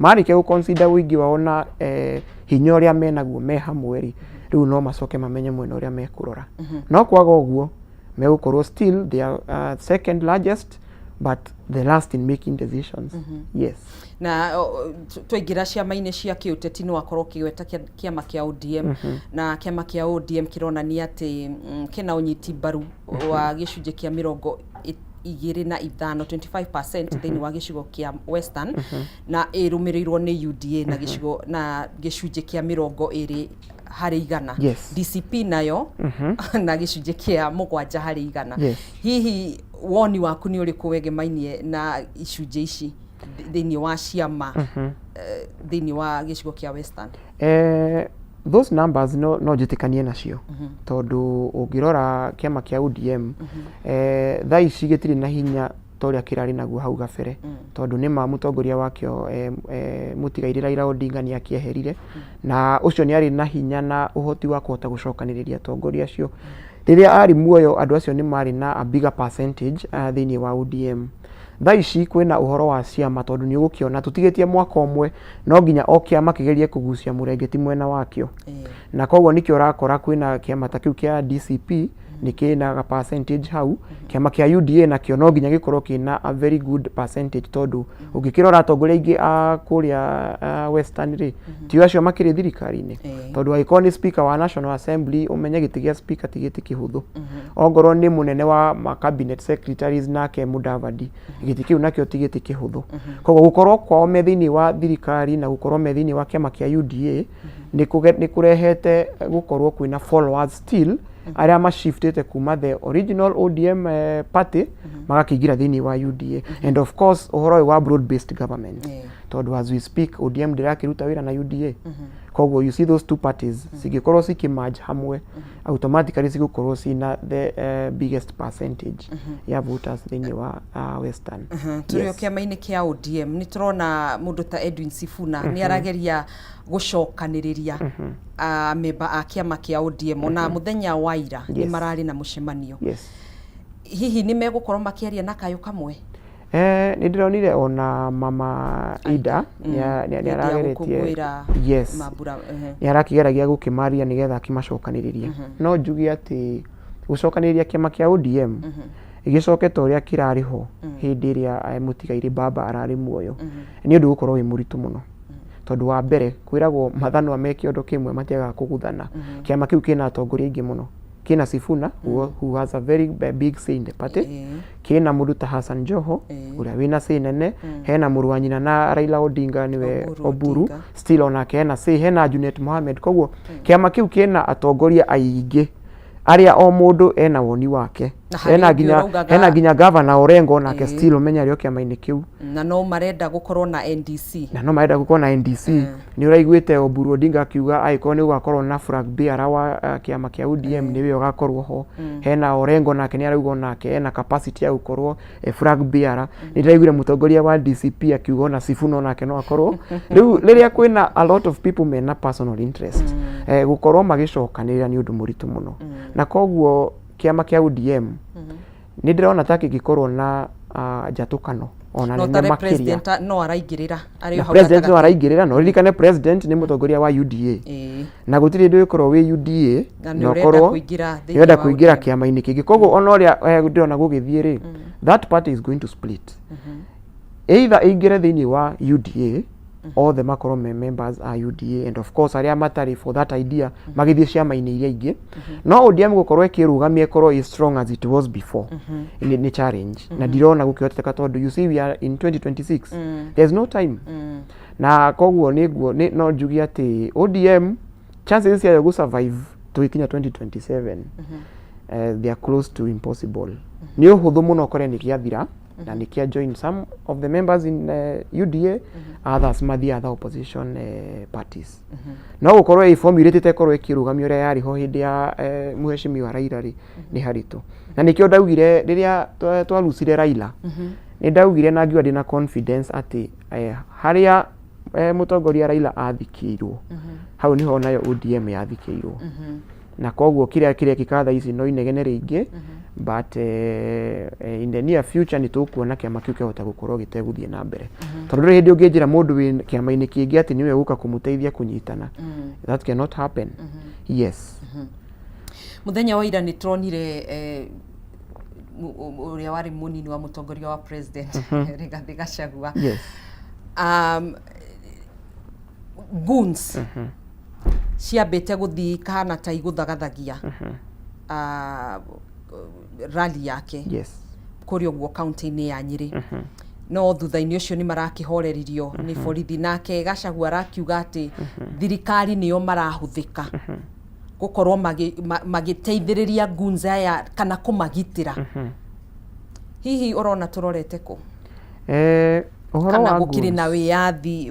Marĩkia gũ-consider ũingĩ wao na hinya ũrĩa menaguo me hamwe rĩ, rĩu no macoke mamenye mwena ũrĩa mekũrora. No kwaga ũguo megũkorwo still they are second largest but the last in making decisions. Yes. Na twaingĩra ciama-inĩ cia kĩũteti, no akorwo ũkĩgweta kĩama kĩa ODM, na kĩama kĩa ODM kĩronania atĩ kĩna ũnyiti mbaru wa gĩcunjĩ kĩa 25, 25% thĩinĩ wa gĩcigo kĩa Western, na ĩrũmĩrĩirwo nĩ UDA na gĩcigo na gĩcunjĩ kĩa 20%. DCP nayo na gĩcunjĩ kĩa 7%. Hihi woni waku nĩ ũrĩkũ wegemainie na icunjĩ ici thĩinĩ wa ciama thĩinĩ wa gĩcigo kĩa Western? Those numbers no njĩtĩkanie nacio, tondũ ũngĩrora kĩama kĩa ODM thaa ici gĩtirĩ na hinya ta ũrĩa kĩrarĩ naguo hau gabere, tondũ nĩma mũtongoria wakĩo mũtigairĩ Raila Odinga nĩ akĩeherire, na ũcio nĩ arĩ na hinya na ũhoti wa kũhota gũcokanĩrĩria atongoria acio. Rĩrĩa arĩ muoyo, andũ acio nĩ marĩ na a bigger percentage thĩinĩ wa ODM. Thaa ici kwĩna ũhoro wa ciama, tondũ nĩ ũgũkĩona tũtigĩtie mwaka ũmwe, no nginya o kĩama kĩgerie kũgucia mũrengeti mwena wakĩo, na koguo nĩkĩo ũrakora kwĩna kĩama ta kĩu kĩa DCP nĩ kĩna ga percentage hau. Kĩama kĩa UDA nakĩo no nginya gĩkorwo kĩna a very good percentage, tondũ ũngĩkĩrora atongoria aingĩ a kũrĩa Western rĩ, tio acio makĩrĩ thirikari-inĩ, tondũ angĩkorwo nĩ speaker wa National Assembly, ũmenye gĩtĩ gĩa speaker ti gĩtĩ kĩhũthũ. Ongorwo nĩ mũnene wa ma cabinet secretaries nake Mudavadi, gĩtĩ kĩu nakĩo ti gĩtĩ kĩhũthũ. Koguo gũkorwo kwao me thĩinĩ wa thirikari na gũkorwo me thĩinĩ wa kĩama kĩa UDA nĩ kũrehete gũkorwo kwĩna followers still arĩa mashiftĩte kuma the original ODM party magakĩingĩra thĩinĩ wa UDA, and of course ũhoro ũyũ wa broad based government, tondũ as we speak ODM ndĩrakĩruta wĩra na UDA. Koguo you see those two parties cingĩkorwo cikĩ-merge hamwe, automatically cigũkorwo cina the biggest percentage ya voters thĩinĩ wa Western. Tũrĩ o kĩama-inĩ kĩa ODM, nĩ tũrona mũndũ ta Edwin Sifuna nĩ arageria gũcokanĩrĩria amemba a kĩama kĩa ODM, ona mũthenya wa ira nĩ mararĩ na mũcemanio. Hihi nĩ megũkorwo makĩaria na kayũ kamwe? Nĩ ndĩronire ona Mama Ida nĩ Hĩndĩ ya arageretie gũkũngũĩra mambura. Nĩ arakĩgeragia gũkĩmaria nĩgetha akĩmacokanĩrĩrie. No njuge atĩ gũcokanĩrĩria kĩama kĩa ODM gĩcoke ta ũrĩa kĩrarĩ ho hĩndĩ ĩrĩa mũtigairĩ baba ararĩ muoyo nĩ ũndũ ũgũkorwo wĩ mũritũ mũno, tondũ wa mbere kwĩragwo mathanwa me kĩondo kĩmwe matiagaga kũguthana. Kĩama kĩu kĩna atongoria aingĩ mũno. Kĩna Sifuna, who has a very big say in the party, kĩna mũndũ ta Hassan Joho ũrĩa wĩna say nene, hena mũrũ wa nyina na Raila Odinga, nĩwe Oburu Oburu, Odinga. Still onake hena say, hena Junet Mohamed. Koguo kĩama kĩu kĩna atongoria aingĩ arĩa o mũndũ ena woni wake. Na harĩ Hena ũngĩ nginya ũraugaga- hena nginya Governor Orengo onake still ũmenya arĩ o kĩama-inĩ kĩu. Na no marenda gũkorwo na NDC. Na no marenda gũkorwo na NDC. Nĩ ũraiguĩte Oburu Odinga akiuga angĩkorwo nĩ gũgakorwo na flag bearer wa kĩama kĩa ODM, nĩwe ũgakorwo ho. Hena Orengo nake nĩ arauga onake ena capacity ya gũkorwo flag bearer. Nĩ ndĩraiguire mũtongoria wa DCP akiuga ona Sifuna onake no akorwo. Rĩu rĩrĩa kwĩna a lot of people mena personal interest, gũkorwo magĩcokanĩrĩra nĩ ũndũ mũritũ mũno, na koguo kĩama kĩa ODM nĩ ndĩrona ta kĩngĩkorwo na njatũkano ona no nene tare makĩria. President no araingĩrĩra arĩ o Na hau president no gatagatĩ. Araingĩrĩra, no ririkane president nĩ mũtongoria wa UDA, na gũtirĩ hĩndĩ ũgĩkorwo wĩ UDA Na nĩ na ũrenda ũkorwo kũingĩra thĩinĩ nĩ ũrenda wa kũingĩra ODM. Kĩama-inĩ kĩngĩ. Koguo ona ũrĩa ndĩrona gũgĩthiĩ rĩ, that party is going to split, either ĩingĩre thĩinĩ wa UDA, othe makorwo me members a UDA, and of course arĩa matarĩ for that idea magĩthiĩ ciama-inĩ iria ingĩ. No ODM gũkorwo ĩkĩrũgamia ĩkorwo ĩ strong as it was before nĩ challenge, na ndirona gũkĩhoteka, tondũ you see we are in 2026, there's no time. Na koguo nĩguo no njuge atĩ ODM chances ciayo gũ survive tũgĩkinya 2027, they are close to impossible. Nĩ ũhũthũ mũno ũkore nĩ gĩathira na nĩ kĩa join some of the members in UDA, others mathiĩ other opposition parties. No gũkorwo ĩ formulated ĩkorwo ĩkĩrũgamio ũrĩa yarĩ ho hĩndĩ ya mũheshimiwa Raila rĩ, nĩ haritũ. Na nĩkĩo ndaugire rĩrĩa twarucire Raila, nĩ ndaugire na ngiuga ndĩna confidence atĩ harĩa mũtongoria Raila athikĩirwo, hau niho nayo ODM yathikĩirwo. Na koguo kĩrĩa kĩrekĩka thaa ici no inegene rĩingĩ, but in the near future nĩ tũkuona kĩama kĩu kĩahota gũkorwo gĩtegũthiĩ na mbere, tondũ ndũrĩ hĩndĩ ũngĩnjĩra mũndũ wĩ kĩama-inĩ kĩngĩ atĩ nĩwe gũka kũmũteithia kũnyitana. That cannot happen, yes. Muthenya wa ira nĩ turonire ũrĩa warĩ mũnini wa mũtongoria wa president Rigathĩ Gachagua, goons ciambĩte gũthiĩ kahana ta igũthagathagia rally yake kũrĩa ũguo kaunti-inĩ ya Nyĩrĩ, no thutha-inĩ ũcio nĩ marakĩhoreririo nĩ borithi. Nake Gachagua arakiuga atĩ thirikari nĩyo marahũthĩka gũkorwo magĩteithĩrĩria goons aya kana kũmagitĩra. Hihi ũrona tũrorete kũ? Ũhoro Kana wa gũkĩrĩ na goons. Wĩyathi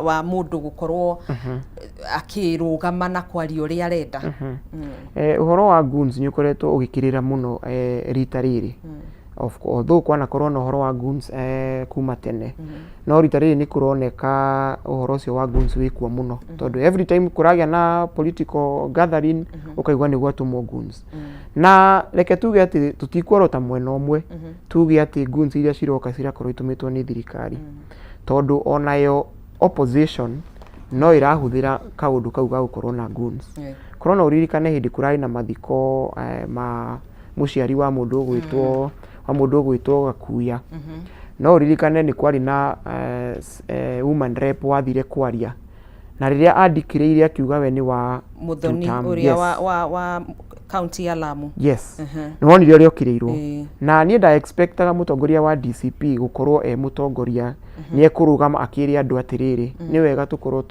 wa mũndũ gũkorwo akĩrũgama na kwaria ũrĩa arenda? Ũhoro wa goons nĩ ũkoretwo ũgĩkĩrĩra mũno rita rĩrĩ. Although kwanakorwo na ũhoro wa goons kuma tene, no rita rĩrĩ nĩ kũroneka ũhoro ũcio wa goons wĩkuo mũno, tondũ every time kũragĩa na political gathering ũkaigua nĩ gwatũmwo goons. Na reke tuge atĩ tũtikuorota mwena ũmwe tuge atĩ goons iria ciroka cirakorwo itũmĩtwo nĩ thirikari, tondũ onayo opposition no ĩrahũthĩra kaũndũ kau ga gũkorwo na goons. Korwo no ũririkane hĩndĩ kũrarĩ na mathiko ma mũciari wa mũndũ ũgwĩtwo wa mũndũ ũgwĩtwo Gakuya, no ũririkane nĩ kwarĩ na woman rep wathire kwaria, na rĩrĩa andikĩrĩire akiuga we nĩ wa Muthoni two-term. ũrĩa wa kaunti ya Lamu. Yes, nĩ wonire ũrĩa okĩrĩirwo. Na niĩ nda expectaga mũtongoria wa DCP gũkorwo e mũtongoria nĩ ekũrũgama akĩre andũ atĩrĩrĩ, nĩ wega tũkorwo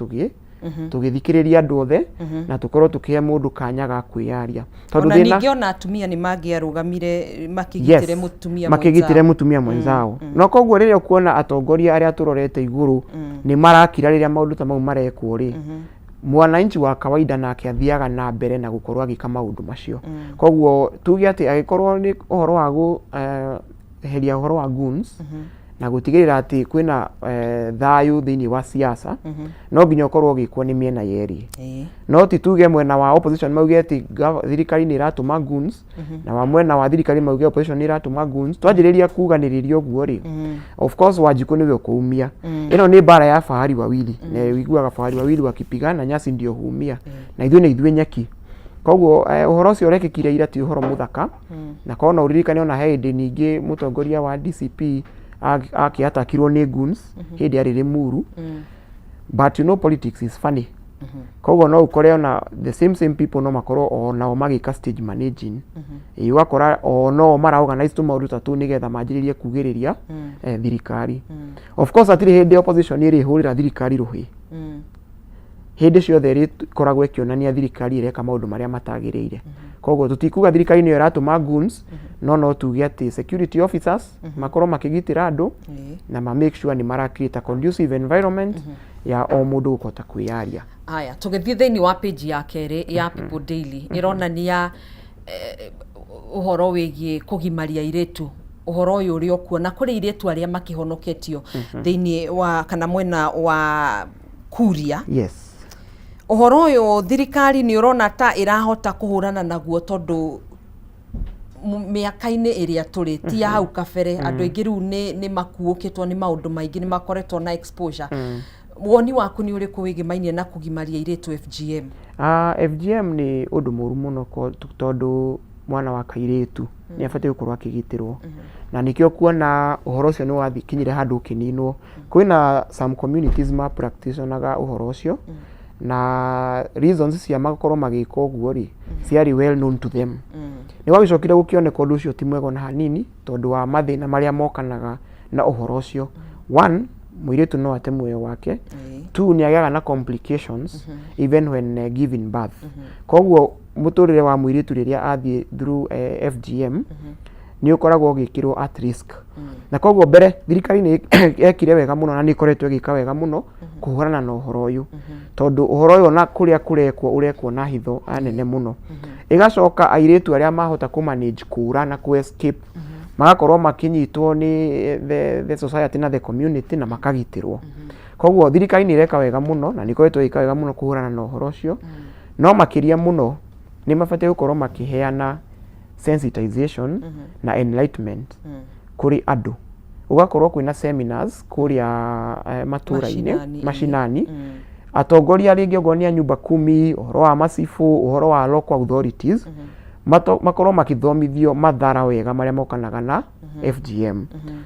tũgĩthikĩrĩria andũ othe na tũkorwo tũkĩhe mũndũ kanya ga kwĩyaria, tondũ Ona thĩna ningĩ ona atumia nĩ mangĩarũgamire makĩgitĩre mũtumia makĩgitĩre mwenzao. Mũtumia mwenzao. No koguo rĩrĩa ũkuona atongoria arĩa tũrorete igũrũ nĩ marakira rĩrĩa maũndũ ta mau marekwo rĩ, Mwananchi wa kawaida nake athiaga na mbere na gũkorwo agĩka maũndũ macio. Koguo tuge atĩ agĩkorwo nĩ ũhoro wa kũeheria ũhoro wa goons na gũtigĩrĩra atĩ kwĩna thayũ thĩinĩ wa siasa, no nginya ũkorwo ũgĩkwo nĩ mĩena yerĩ. No ti tuge mwena wa opposition mauge atĩ thirikari nĩ ĩratũma goons, na wa mwena wa thirikari mauge opposition nĩ ĩratũma goons. Twanjĩrĩria kuganĩrĩria ũguo rĩ, of course Wanjikũ nĩwe ũkũumia. Ĩno nĩ mbara ya fahari wawili, na ũiguaga fahari wawili wakipigana nyasi ndio huumia, na ithuĩ nĩ ithuĩ nyeki. Koguo ũhoro ũcio ũrekĩkire ira ti ũhoro mũthaka. Na korwo no ũririkane, ona he hĩndĩ ningĩ mũtongoria wa DCP akĩatakirwo nĩ goons hĩndĩ arĩ Limuru. But you know, politics is funny. Koguo no ũkore ona the same same people no makorwo o nao magĩka stage managing. Ĩĩ, ũgakora o no mara organize tũmaũndũ ta tũu nĩgetha manjĩrĩrie kugĩrĩria thirikari. Of course hatirĩ hĩndĩ opposition ĩrĩhũrĩra thirikari rũhĩ. Hĩndĩ ciothe ĩrĩkoragwo ĩkĩonania thirikari ĩreka maũndũ marĩa matagĩrĩire. Koguo tũtikuga thirikari nĩyo ĩratũma goons, no tuge atĩ security officers makorwo makĩgitĩra andũ na ma make sure nĩ mara create a conducive environment ya o mũndũ gũkota kwĩyaria. Haya, tũgĩthiĩ thĩinĩ wa page ya kerĩ ya People Daily, ĩronania ũhoro wĩgiĩ kũgimaria airĩtu, ũhoro ũyũ ũrĩ okuo na kũrĩ airĩtu arĩa makĩhonoketio thĩinĩ wa kana mwena wa Kuria. Ũhoro ũyũ thirikari nĩ ũrona ta ĩrahota kũhũrana naguo, tondũ mĩaka-inĩ ĩrĩa tũrĩ ti ya hau kabere, andũ aingĩ rĩu nĩ makuũkĩtwo nĩ maũndũ maingĩ, nĩ makoretwo na exposure. Woni waku nĩ ũrĩkũ wĩgĩmainie na kũgimaria airĩtu, FGM? FGM nĩ ũndũ mũru mũno, tondũ mwana wa kairĩtu nĩ abatiĩ gũkorwo akĩgitĩrwo, na nĩkĩo kuona ũhoro ũcio nĩ wathikinyire handũ ũkĩninwo. Kwĩna some communities ma practitionaga ũhoro ũcio, na reasons cia makorwo magĩka ũguo rĩ, ciarĩ well known to them. Nĩ gwagĩcokire gũkĩoneka ũndũ ũcio ti mwega ona hanini, tondũ wa mathĩna marĩa mokanaga na ũhoro ũcio. One, mũirĩtu no ate muoyo wake. Two, nĩ agĩaga na complications even when giving birth. Koguo mũtũrĩre wa mũirĩtu rĩrĩa athiĩ through FGM nĩ ũkoragwo ũgĩkĩrwo at risk. Na koguo mbere thirikari nĩ yekire wega mũno na nĩ ĩkoretwo ĩgĩka wega mũno kũhũrana na ũhoro ũyũ, tondũ ũhoro ũyũ ona kũrĩa kũrekwo ũrekwo na hitho nene mũno. Ĩgacoka airĩtu arĩa mahota kũ manage kũra na kũ escape magakorwo makĩnyitwo nĩ the society na the community na makagitĩrwo. Koguo thirikari nĩ ĩreka wega mũno na nĩ ĩkoretwo ĩgĩka wega mũno kũhũrana na ũhoro ũcio. No makĩria mũno nĩ mabatiĩ gũkorwo makĩheana sensitization na enlightenment kũrĩ andũ, gũgakorwo kwĩna seminars kũrĩa matũra-inĩ. Mashinani. Mashinani. Atongoria rĩngĩ okorwo nĩ a nyumba kumi, ũhoro wa macibũ, ũhoro wa local authorities, makorwo makĩthomithio mathara wega marĩa mokanaga na FGM,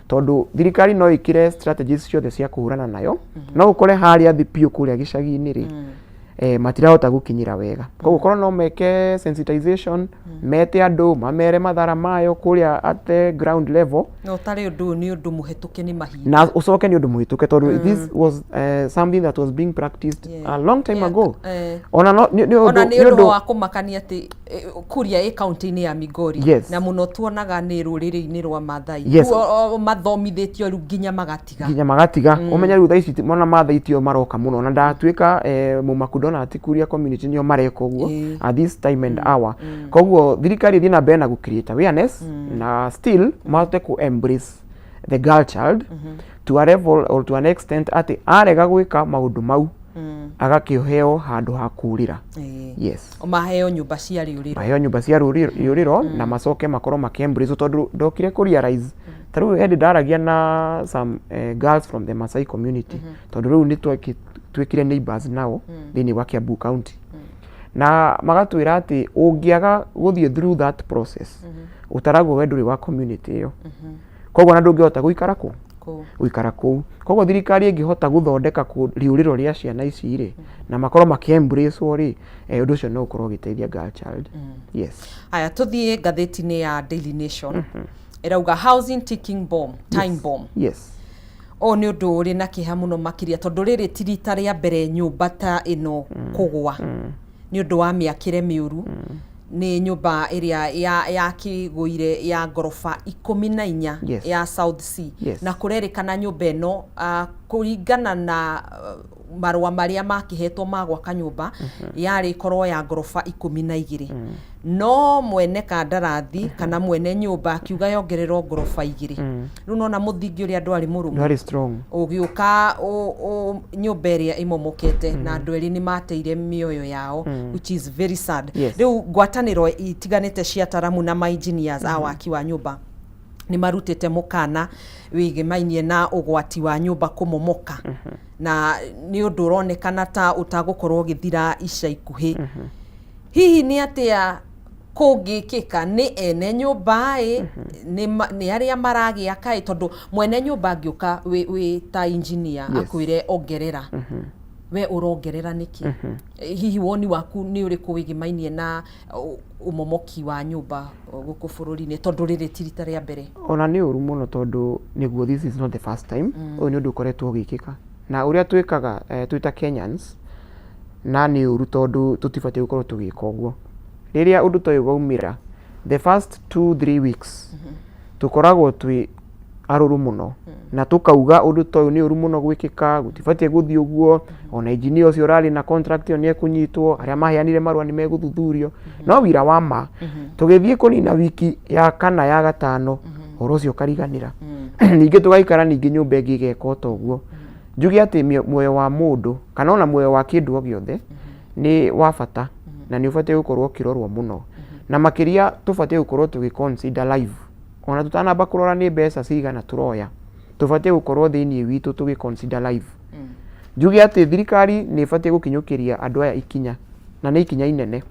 tondũ thirikari no ĩkĩre strategies ciothe cia kũhũrana nayo, no ũkore harĩa thĩ biũ kũrĩa gĩcagi-inĩ rĩ, matirahota gũkinyĩra wega. Koguo korwo no meke sensitization, mete andũ mamere mathara mayo kũrĩa at the ground level. Na ũtarĩ ũndũ ũyũ nĩ ũndũ mũhetũke nĩ mahinda. Na ũcoke nĩ ũndũ mũhĩtũke, tondũ this was something that was being practiced a long time ago. Ona no nĩ Ona ũndũ nĩ ũndũ wa kũmakania atĩ Kuria ĩ kaunti-inĩ ya Migori, na mũno tuonaga nĩ rũrĩrĩ-inĩ rwa Mathai. Rĩu mathomithĩtio rĩu nginya magatiga. Nginya magatiga. Ũmenye rĩu thaa ici mona Mathai tio maroka mũno, na ndatuĩka mũmaku ndona atĩ Kuria community nĩo mareka ũguo at this time and hour. Koguo thirikari ĩthiĩ na mbere na gũ create awareness na still mahote ku embrace the girl child to a level or to an extent atĩ arega gwĩka maũndũ mau agakĩheo handũ ha kũrĩra. Yes. Maheo nyũmba cia rĩũrĩro. Maheo nyũmba cia rũrĩrĩro na macoke makorwo makĩ-embrace, tondũ ndokire kũ realize ta rĩu hĩndĩ ndaragia na some girls from the Masai community, tondũ rĩu nĩ twĩkire neighbors nao thĩinĩ wa Kiambu County, na magatwĩra atĩ ũngĩaga gũthiĩ through that process, ũtaragwo we ndũrĩ wa community ĩyo, koguo ona ndũngĩhota gũikara kũ Kũu. Gũikara kũu. Koguo thirikari ĩngĩhota gũthondeka rĩũrĩro rĩa ciana ici rĩ, na makorwo makĩ-embrace rĩ, ũndũ ũcio no ũkorwo ũgĩteithia girl child. Yes. Haya, tũthiĩ ngathĩti-inĩ ya Daily Nation. Ĩrauga housing ticking bomb, time bomb. Ũyũ nĩ ũndũ ũrĩ na kĩeha mũno makĩria, tondũ rĩrĩ ti rita rĩa mbere nyũmba ta ĩno kũgwa nĩ ũndũ wa mĩakĩre mĩũru. Nĩ nyũmba ĩrĩa yakĩgũire ya ngoroba 14 ya South C. Na kũrerĩkana nyũmba ĩno, kũringana na Marũa marĩa makĩhetwo ma gwaka nyũmba yarĩ ĩkorwo ya ngoroba 12, no mwene kandarathi kana mwene nyũmba akiuga yongererwo ngoroba 2. Rĩu nona mũthingi ũrĩa ndwarĩ mũrũmu. Ndwarĩ strong. Ũgĩũka nyũmba ĩrĩa ĩmomokete na andũ erĩ nĩ mateire mĩoyo yao, which is very sad. Rĩu ngwatanĩro itiganĩte cia ataramu na ma engineers a waki wa nyũmba nĩ marutĩte mũkana wĩgĩmainie na ũgwati wa nyũmba kũmomoka, na nĩ ũndũ ũronekana ta ũtagũkorwo ũgĩthira ica ikuhĩ. Hihi nĩ atĩa kũngĩkĩka nĩ ene nyũmba ĩ, nĩ arĩa maragĩaka ĩ? Tondũ mwene nyũmba angĩũka wĩ ta engineer akwĩre ongerera, we ũrongerera nĩkĩ? Hihi woni waku nĩ ũrĩkũ wĩgĩmainie na ũmomoki wa nyũmba gũkũ bũrũri-inĩ, tondũ rĩrĩ ti rita rĩa mbere? Ona nĩ ũru mũno, tondũ nĩguo this is not the first time. Ũyũ nĩ ũndũ ũkoretwo ũgĩkĩka na ũrĩa twĩkaga twĩ ta Kenyans, na nĩ ũru tondũ tũtibatiĩ gũkorwo tũgĩka ũguo. Rĩrĩa ũndũ ta ũyũ waumĩra, the first 2-3 weeks tũkoragwo twĩ arũrũ mũno na tũkauga ũndũ ta ũyũ nĩ ũru mũno gwĩkĩka, gũtibatiĩ gũthiĩ ũguo, ona engineer ũcio ũrarĩ na contract ĩyo nĩ ekũnyitwo, arĩa maheanire marũa nĩ megũthuthurio. No wira wa ma tũgĩthiĩ kũnina wiki ya kana ya gatano, ũhoro ũcio ũkariganĩra. Ningĩ tũgaikara, ningĩ nyũmba ĩngĩ ĩgeka o ta ũguo. Njuge atĩ muoyo wa mũndũ kana ona muoyo wa kĩndũ o gĩothe nĩ wa bata na nĩ ũbatiĩ gũkorwo ũkĩrorwo mũno, na makĩria tũbatiĩ gũkorwo tũgĩ consider life. Ona tũtanamba kũrora nĩ mbeca cigana tũroya, tũbatiĩ gũkorwo thĩinĩ witũ tũgĩ consider life. Njuge atĩ thirikari nĩ ĩbatiĩ gũkinyũkĩria andũ aya ikinya, na nĩ ikinya inene,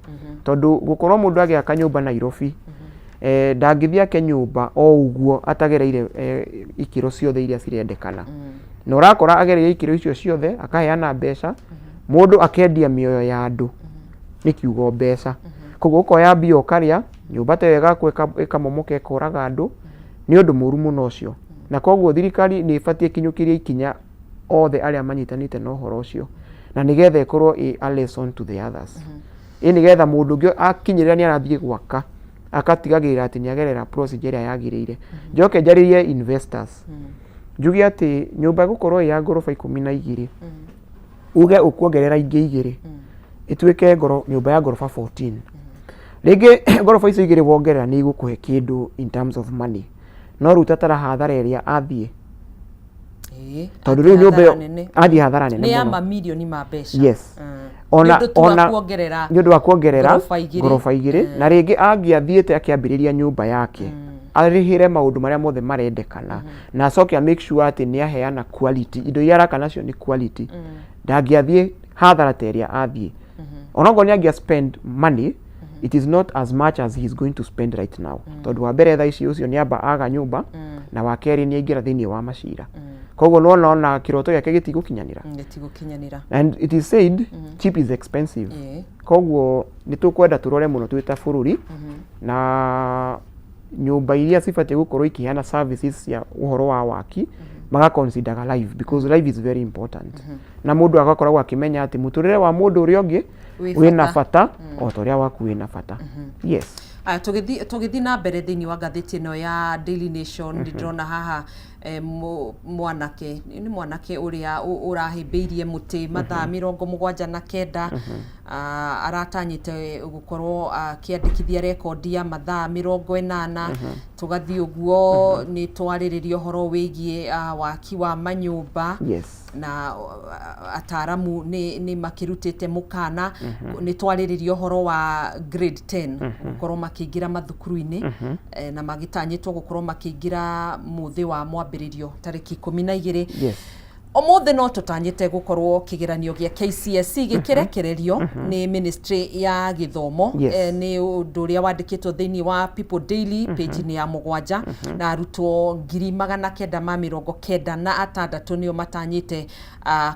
tondũ gũkorwo mũndũ agĩaka nyũmba Nairobi, ndangĩthiĩ ake nyũmba o ũguo atagereire ikĩro ciothe iria cirendekana. Na ũrakora agereire ikĩro icio ciothe, akaheana mbeca, mũndũ akendia mĩoyo ya andũ nĩ kiugo mbeca. Koguo ũkoya mbia ũkarĩa, nyũmba ta ĩyo ĩgakwo ĩkamomoka, ĩkoraga andũ. Nĩ ũndũ mũru mũno ũcio, na koguo thirikari nĩ ĩbatiĩ ĩkinyũkĩrie ikinya othe arĩa manyitanĩte na ũhoro ũcio, na nĩgetha ĩkorwo ĩ a lesson to the others, ĩ nĩgetha mũndũ ũngĩ akinyĩrĩra nĩ arathiĩ gwaka akatigagĩrĩra atĩ nĩ agerera procedure ĩrĩa yagĩrĩire. Njoke njarĩrie investors, njuge atĩ nyũmba ĩgũkorwo ĩ ya ngoroba 12, uge ũkuongerera ingĩ 2 ĩtuĩke ngoro nyũmba ya ngoroba 14. Rĩngĩ ngoroba icio 2 wongerera nĩ igũkũhe kĩndũ in terms of money, no rĩu tatara hathara ĩrĩa athiĩ, tondũ rĩu nyũmba ĩyo athiĩ hathara nene nĩ ya mũno. Mamirioni ma mbeca. Yes. Ona nĩ ũndũ tu wa ona kuongerera nĩ ũndũ wa kuongerera ngoroba 2. Ngoroba 2, na rĩngĩ angĩathiĩte akĩambĩrĩria nyũmba yake, arĩhĩre maũndũ marĩa mothe marendekana na acoke a make sure atĩ nĩ aheana quality, indo iria araka nacio nĩ quality, ndangĩathiĩ hathara ta ĩrĩa athiĩ. Onokorwo nĩ angĩa spend money, it is not as much as he is going to spend right now, tondũ wa mbere thaa ici ũcio nĩ amba aga nyũmba, na wa kerĩ nĩ aingĩra thĩinĩ wa macira. Koguo nĩwona ona kĩroto gĩake gĩtigũkinyanĩra. Gĩtigũkinyanĩra. And it is said cheap is expensive. Koguo nĩ tũkwenda tũrore mũno twĩ ta bũrũri na nyũmba iria cibatiĩ gũkorwo ikĩheana services cia ũhoro wa waki magaconsideraga life, because life is very important, na mũndũ agakoragwo akĩmenya atĩ mũtũrĩre wa mũndũ ũrĩa ũngĩ wĩ wĩna bata. Bata o ta ũrĩa waku wĩna bata, yes. Aya, tũgĩthiĩ na mbere thĩinĩ wa ngathĩti ĩno ya Daily Nation, nĩ ndĩrona haha mwanake, nĩ mwanake ũrĩa ũrahĩmbĩirie mũtĩ mathaa 79. Aratanyĩte gũkorwo akĩandĩkithia rekondi ya mathaa 80. Tũgathiĩ ũguo, nĩ twarĩrĩria ũhoro wĩgiĩ waki wa manyũmba na ataramu nĩ makĩrutĩte mũkana. Nĩ twarĩrĩria ũhoro wa grade 10 gũkorwo makĩingĩra mathukuru-inĩ, na magĩtanyĩtwo gũkorwo makĩingĩra mũthĩ wa mwambĩrĩrio tarĩki 12. Ũmũthĩ no tũtanyĩte gũkorwo kĩgeranio gĩa KCSE gĩkĩrekererio nĩ ministry ya gĩthomo. Nĩ ũndũ ũrĩa wandĩkĩtwo thĩinĩ wa People Daily page-inĩ ya 7, na arutwo 996,000 nĩo matanyĩte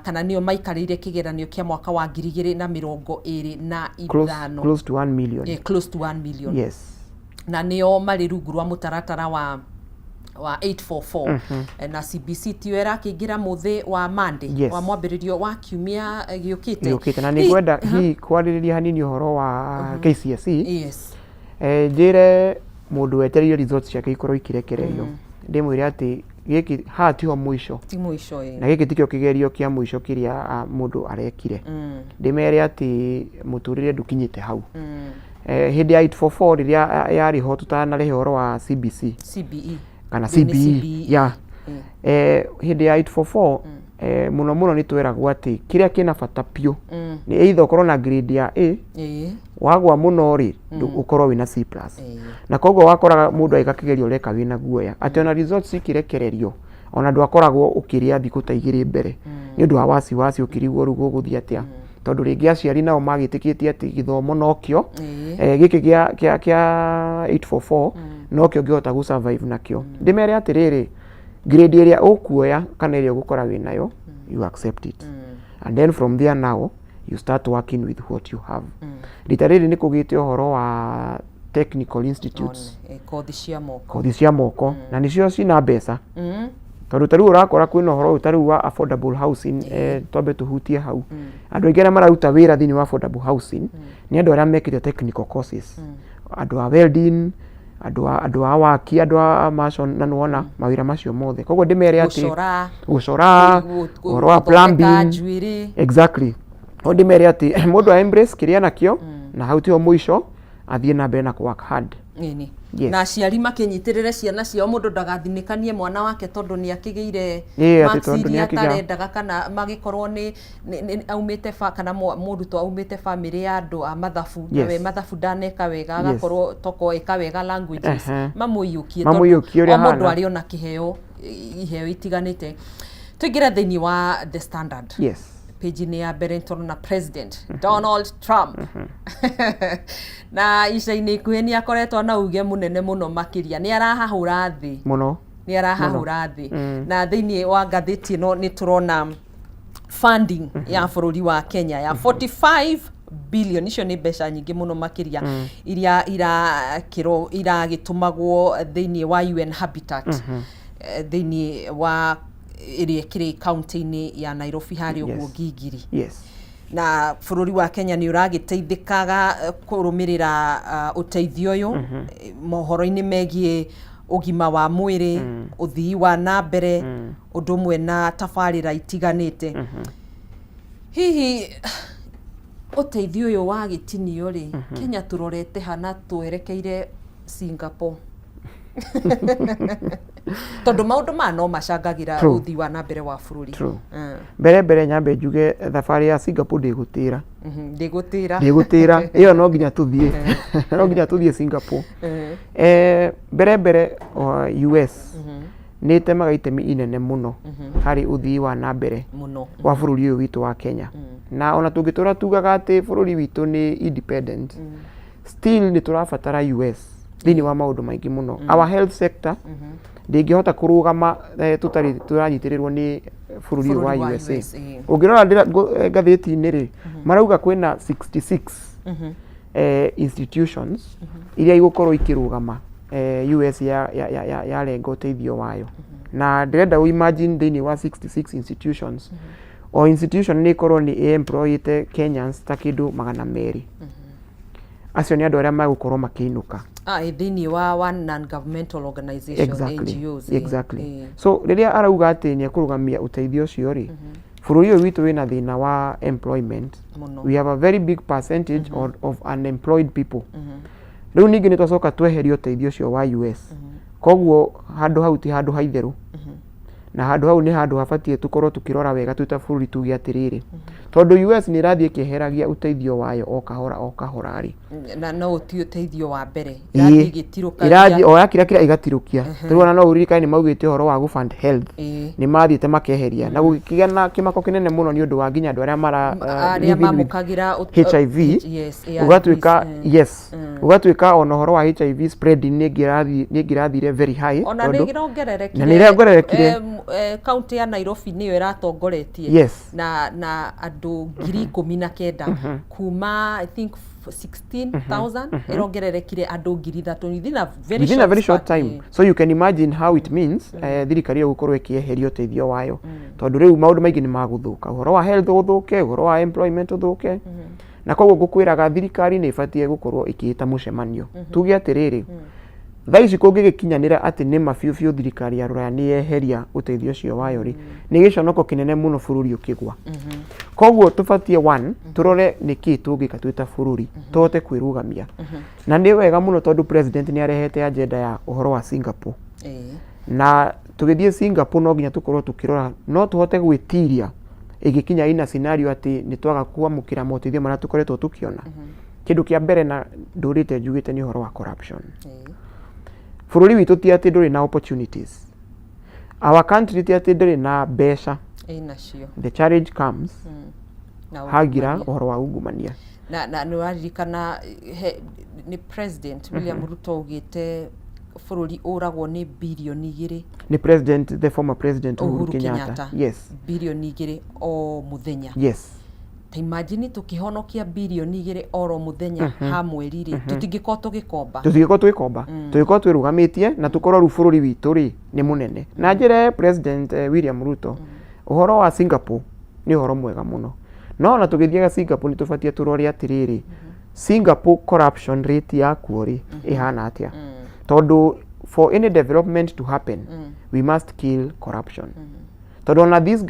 kana nĩo maikarĩire kĩgeranio kĩa mwaka wa 2025. Close to 1 million. Close to 1 million. Na nĩo marĩ rungu rwa mũtaratara wa 844. Na CBC tiyo ĩrakĩingĩra mũthĩ wa Monday, wa mwambĩrĩrio wa kiumia gĩũkĩte. Yũkĩte, na nĩ ngwenda hihi kwarĩrĩria hanini ũhoro wa KCSE. Njĩre mũndũ wetereire results ciake ikorwo ikirekererio, ndĩmwĩre atĩ Gĩkĩ haha tiho mũico. Ti mũico, ĩ. Na gĩkĩ tikĩo kĩgerio kĩa mũico kĩrĩa mũndũ arekire. Ndĩmere atĩ mũtũrĩre ndũkinyĩte hau. Hĩndĩ ya 844 rĩrĩa yarĩ ho tũtanarehe ũhoro wa CBC CBE. Kana Rĩu nĩ CBE. CBE. Ya. Hĩndĩ ya 844 mũno mũno nĩ tweragwo atĩ kĩrĩa kĩna bata biũ nĩ either ũkorwo na grade ya A, wagwa mũno rĩ, ũkorwo wĩna C+. Na koguo wakoraga mũndũ agĩka kĩgerio ũreka wĩna guoya atĩ ona results ikĩrekererio ona ndwakoragwo ũkĩrĩa thikũ ta 2 mbere nĩ ũndũ wa wasiwasi, ũkĩrigwo rĩu gũgũthiĩ atĩa, tondũ rĩngĩ aciari nao magĩtĩkĩtie atĩ gĩthomo nokĩo gĩkĩ kĩa 844 nokĩo ũngĩhota gũ survive nakĩo. Ndĩmere atĩrĩrĩ, grade ĩrĩa ũkuoya kana ĩrĩa ũgũkora wĩnayo, you accept it, and then from there now you start working with what you have. Rita rĩrĩ nĩ kũgĩte ũhoro wa technical institutes. One, kothi cia moko. Kothi cia moko, na nĩcio cina mbeca, tondũ ta rĩu ũrakora kwĩna ũhoro ũyũ ta rĩu wa affordable housing. Twambe tũhutie hau. Andũ aingĩ arĩa mararuta wĩra thĩinĩ wa affordable housing nĩ andũ arĩa mekĩte technical courses, andũ a welding, andũ a waki, andũ a mason, na nĩwona mawĩra macio mothe. Koguo ndĩmere atĩ gũcora. Gũcora, ũhoro wa gũthondeka plumbing. Njuĩrĩ. Exactly. No ndĩmere atĩ mũndũ a embrace kĩrĩa nakĩo, na hau tiho mũico, athiĩ na mbere na kũ work hard. Ĩni. Yes. Na aciari makĩnyitĩrĩre ciana ciao, mũndũ ndagathinĩkanie mwana wake tondũ nĩ akĩgĩire Ĩĩ, atĩ marks tondũ iria nĩ akĩgĩa- atarendaga, kana magĩkorwo nĩ aumĩte kana mũrutwo aumĩte bamĩrĩ ya andũ a mathabu na we mathabu ndaneka wega, agakorwo toko eka wega languages, mamũiyũkie tondũ Mamũiyũkie ũrĩa o mũndũ ahana. arĩ ona kĩheo, iheo itiganĩte. Tũingĩre thĩinĩ wa The Standard. Page-inĩ ya mbere tũrona President Donald Trump, na ica-inĩ ikuhĩ nĩ akoretwo na uge mũnene mũno makĩria, nĩ arahahũra thĩ. Mũno. Nĩ arahahũra thĩ. Na thĩinĩ wa ngathĩti ĩno nĩ tũrona funding ya bũrũri wa Kenya ya 45 billion. Icio nĩ mbeca nyingĩ mũno makĩria iria irakĩro iragĩtũmagwo thĩinĩ wa UN Habitat, thĩinĩ wa ĩrĩa ĩkĩrĩ kaunti-inĩ ya Nairobi harĩa ũguo Gigiri. Na bũrũri wa Kenya nĩ ũragĩteithĩkaga kũrũmĩrĩra ũteithio ũyũ, mohoro-inĩ megiĩ ũgima wa mwĩrĩ, ũthii wa na mbere, ũndũ ũmwe na tabarĩra itiganĩte. Hihi ũteithio ũyũ wa gĩtinio rĩ, Kenya tũrorete hana twerekeire Singapore? Tondũ maũndũ maya no macangagĩra ũthii wa na mbere wa bũrũri. True. Mbere mbere nyambe njuge thabarĩ ya Singapore ndĩgũtĩra. Ndĩgũtĩra. Ndĩgũtĩra ĩyo, no nginya tũthiĩ Singapore. Mbere mbere US nĩ ĩtemaga itemi inene mũno harĩ ũthii wa na mbere wa bũrũri ũyũ witũ wa Kenya. Na ona tũngĩtũra tugaga atĩ bũrũri witũ nĩ independent, still nĩ tũrabatara US thĩinĩ wa maũndũ maingĩ mũno. Our health sector ndĩngĩhota kũrũgama tũtarĩ tũranyitĩrĩrwo nĩ bũrũri ũyũ wa Bũrũri wa USA. USA. Ũngĩrora ngathĩti-inĩ rĩ, marauga kwĩna 66 institutions iria igũkorwo ikĩrũgama US yarenga ũteithio wayo. Na ndĩrenda ũ imagine thĩinĩ wa 66 institutions, o institution nĩ ĩkorwo nĩ employĩte Kenyans ta kĩndũ 200. Acio nĩ andũ arĩa megũkorwo makĩinũka. Thĩinĩ wa non governmental organization, NGOs. So rĩrĩa arauga atĩ nĩ ekũrũgamia ũteithio ũcio rĩ, bũrũri ũyũ witũ wĩna thĩna wa employment. Mũno. We have a very big percentage of unemployed people. Rĩu ningĩ nĩ twacoka tweheria ũteithio ũcio wa US, koguo handũ hau ti handũ haitherũ, na handũ hau nĩ handũ habatiĩ tũkorwo tũkĩrora wega twĩ ta bũrũri, tuge atĩrĩrĩ, tondũ US nĩ ĩrathiĩ ĩkĩeheragia ũteithio wayo o kahora o kahora rĩ, Na no ti ũteithio wa mbere, ĩrathiĩ ĩgĩtirũkagia. Ĩrathiĩ o yakira kira ĩgatirũkia. Rĩu ona no ũririkane nĩ maugĩte ũhoro wa gũ fund health, nĩ mathiĩte makeheria na gũgĩkĩgĩa na kĩmako kĩnene mũno nĩ ũndũ wa nginya andũ arĩa mara arĩa living with mamũkagĩra HIV. Yes, ARVs, ũgatuĩka yes, ũgatuĩka ona ũhoro wa HIV spreading nĩ ĩngĩrathire very high. Ona nĩ ĩrongererekire. Na nĩ ĩrongererekire. Kaunti ya Nairobi nĩyo ĩratongoretie na andũ 19,000 kuma, I think, 16,000, ĩrongererekire andũ 3,000 within a very within a very short span. time. So you can imagine how it means thirikari ĩyo gũkorwo ĩkĩeheria ũteithio wayo, tondũ rĩu maũndũ maingĩ nĩ magũthũka, ũhoro wa health ũthũke, ũhoro wa employment ũthũke. Na koguo ngũkwĩraga thirikari nĩ ĩbatiĩ gũkorwo ĩkĩĩta mũcemanio, tuge atĩrĩrĩ, Thaa ici kũngĩgĩkinyanĩra atĩ nĩma biũ biũ thirikari ya rũraya nĩ yeheria ũteithio ũcio wayo rĩ, nĩ gĩconoko kĩnene mũno bũrũri ũkĩgwa. Koguo tũbatiĩ one, tũrore nĩkĩ tũngĩka twĩ ta bũrũri tũhote kwĩrũgamia. Na nĩ wega mũno tondũ president nĩ arehete agenda ya ũhoro wa Singapore. Na tũgĩthiĩ Singapore no nginya tũkorwo tũkĩrora no tũhote gwĩtiria ĩgĩkinya ina scenario atĩ nĩ twaga kwamũkĩra moteithio marĩa tũkoretwo tũkĩona. Kĩndũ kĩa mbere na ndũrĩte njugĩte nĩ ũhoro wa corruption. Bũrũri witũ ti atĩ ndũrĩ na opportunities. Our country ti atĩ ndĩrĩ na mbeca. Ĩnacio. The challenge comes Na hagira ungumania. ũhoro wa ungumania. Na nĩ ũraririkana nĩ President William Ruto augĩte bũrũri ũragwo nĩ birioni 2. Nĩ president, the former president Uhuru Uhuru Kenyatta. Kenyatta. Yes. Birioni 2 o mũthenya. Ta imagine tũkĩhonokia birioni 2 oro mũthenya ha mweri rĩ, tũtingĩkorwo tũgĩkomba. Tũtingĩkorwo twĩkomba, tũngĩkorwo twĩrũgamĩtie na tũkorwo rĩu bũrũri witũ rĩ nĩ mũnene. Na njĩre President William Ruto, ũhoro wa Singapore nĩ ũhoro mwega mũno, no ona tũgĩthiaga Singapore nĩ tũbatiĩ tũrore atĩrĩrĩ, Singapore corruption rate yakuo rĩ ĩhana atĩa? Tondũ for any development to happen, we must kill corruption. Tondũ ona these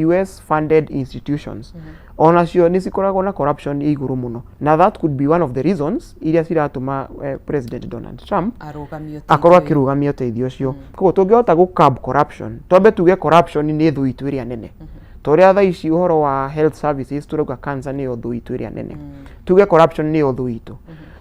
US funded institutions onacio nĩ cikoragwo na corruption ĩ igũrũ mũno, na that could be one of the reasons iria ciratũma President Donald Trump arũgamio akorwo ũteithio ũyũ. Akĩrũgamia ũteithio ũcio. Koguo tũngĩhota gũ curb corruption, twambe tuge corruption nĩ thũ itũ ĩrĩa nene, ta ũrĩa thaa ici ũhoro wa health services tũrauga cancer nĩyo thũ itũ ĩrĩa nene, tuge corruption nĩyo thũ itũ,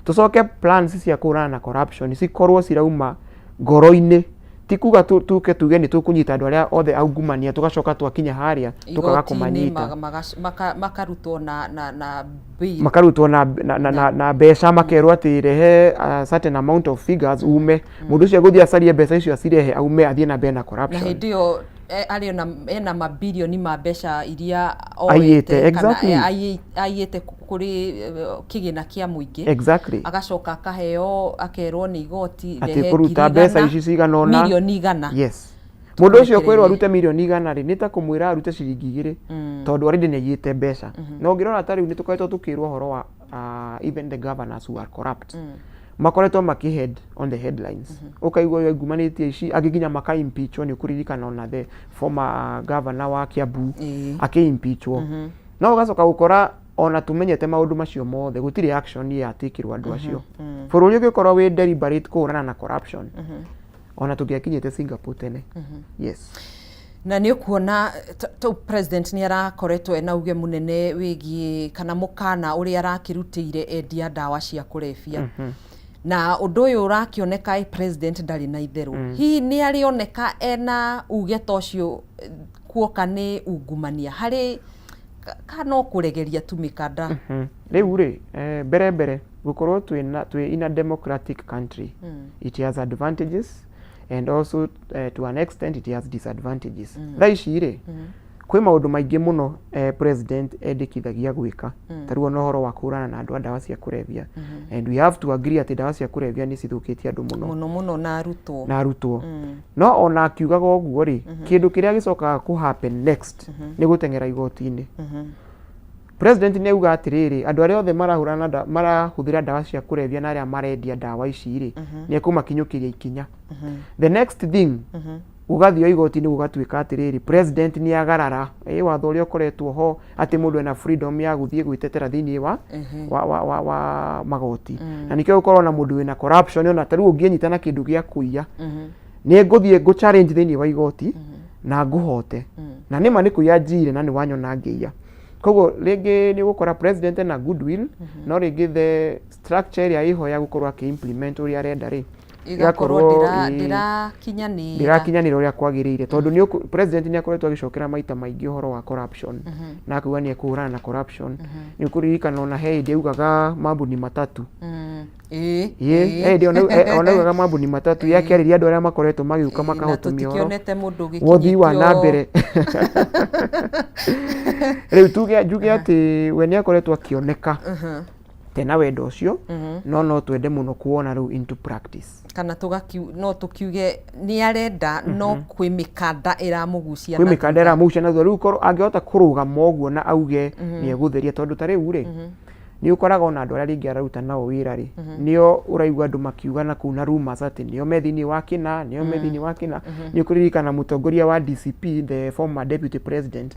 tũcoke plans cia kũhũrana na corruption cikorwo cirauma ngoro-inĩ, ti kuga tuke tuge nĩ tũkũnyita andũ arĩa othe aungumania, tũgacoka twakinya harĩa tũkaga igoti-inĩ kũmanyita. Makarutwo na bail. Makarutwo na mbeca, makerwo atĩ rehe a certain amount of figures ume. Mũndũ ũcio agũthiĩ acarie mbeca icio, acirehe, aume, athiĩ na mbere na Na corruption. Hĩndĩ ĩyo arĩ ona ena mabirioni ma mbeca iria Aiyĩte, oete kana aiyĩte kũrĩ kĩgĩna kĩa mũingĩ. Agacoka akaheo, akerwo nĩ igoti atĩ rehe kũruta ngiri mbeca igana, ici cigana ũna, mirioni 100. Yes, mũndũ ũcio kwĩrwo Tũkũrekererie. Arute mirioni 100 rĩ, nĩ ta kũmwĩra arute ciringi 2, tondũ already nĩ aiyĩte mbeca. Na ũngĩrora ta rĩu nĩ tũkoretwo tũkĩrwo ũhoro wa even the governors who are corrupt makoretwo makĩ head on the headlines, ũkaigua ũyũ aigumanĩtie ici, angĩ nginya maka impeachwo. Nĩ ũkũririkana ona the former governor wa Kiambu akĩ impeachwo. No ũgacoka gũkora ona tũmenyete maũndũ macio mothe, gũtirĩ action yatĩkĩrwo andũ acio. Bũrũri ũngĩkorwo wĩ deliberate kũhũrana na corruption, ona tũngĩakinyĩte Singapore tene. Yes. Na nĩ ũkuona tau president nĩ arakoretwo ena uge mũnene wĩgiĩ kana mũkana ũrĩa arakĩrutĩire endia ndawa cia kũrebia, na ũndũ ũyũ ũrakĩoneka president ndarĩ na itherũ. Hihi nĩ arĩoneka ena uge ta ũcio kuoka nĩ ungumania harĩ ka no kũregeria tu mĩkanda? Rĩu rĩ, mbere mbere gũkorwo twĩ in a democratic country, it has advantages and also to an extent it has disadvantages. Thaa ici rĩ, kwĩ maũndũ maingĩ mũno president endĩkithagia gwĩka, ta rĩu ona ũhoro wa kũhũrana na andũ a ndawa cia kũrebia, and we have to agree atĩ ndawa cia kũrebia nĩ cithũkĩtie andũ mũno. Mũno mũno na arutwo. Na arutwo. No ona akiugaga ũguo rĩ, kĩndũ kĩrĩa gĩcokaga kũ happen next nĩ gũteng'era igoti-inĩ. President nĩ auga atĩrĩrĩ, andũ arĩa othe marahũrana marahũthĩra ndawa cia kũrebia na arĩa marendia ndawa ici rĩ, nĩ ekũmakinyũkĩria ikinya. The next thing, gũgathiĩ o igoti-inĩ, gũgatuĩka atĩrĩrĩ, president nĩ agarara watho ũrĩa ũkoretwo ho atĩ mũndũ ena freedom ya gũthiĩ gwĩtetera thĩinĩ wa magoti. Na nĩkĩo gũkorwo na mũndũ wĩna corruption, ona ta rĩu ũngĩnyita na kĩndũ gĩa kũiya, nĩ ngũthiĩ ngũ challenge thĩinĩ wa igoti na ngũhote, na nĩma nĩ kũiya njire na nĩ wanyona ngĩiya. Koguo rĩngĩ nĩ ũgũkora president ena goodwill, no rĩngĩ the structure ĩrĩa ĩho ya gũkorwo akĩ implement ũrĩa arenda rĩ, ĩgakorwo ĩgakorwo ndĩrakinyanĩra. Ndĩrakinyanĩra ũrĩa kwagĩrĩire, tondũ nĩ president nĩ akoretwo agĩcokera maita maingĩ ũhoro wa corruption na akauga nĩ ekũhũrana na corruption. Nĩ ũkũririkana ona he hĩndĩ augaga mambuni matatu. He hĩndĩ ona augaga mambuni matatu yakĩarĩria andũ arĩa makoretwo magĩũka Na makahotomia ũhoro tũtikĩonete mũndũ wa ũthii wa na ũgĩkinyĩtio. mbere. Rĩu tuge njuge atĩ we nĩ akoretwo akĩoneka tena wendo ũcio, no twende mũno kuona rĩu into practice. Kana no tũkiuge nĩ arenda, no kwĩ mĩkanda ĩramũgucia kwĩ na mĩkanda thutha. Ĩramũgucia na thutha. Rĩu korwo angĩhota kũrũgama ũguo na auge nĩ egũtheria, tondũ ta rĩu rĩ, Nĩ ũkoraga ona andũ arĩa rĩngĩ araruta nao wĩra rĩ, nĩo ũraigua andũ makiuga na kũu na rumors atĩ nĩo me thĩinĩ wa kĩna, nĩo me thĩinĩ wa kĩna. Nĩ ũkũririkana mũtongoria wa DCP, the former deputy president,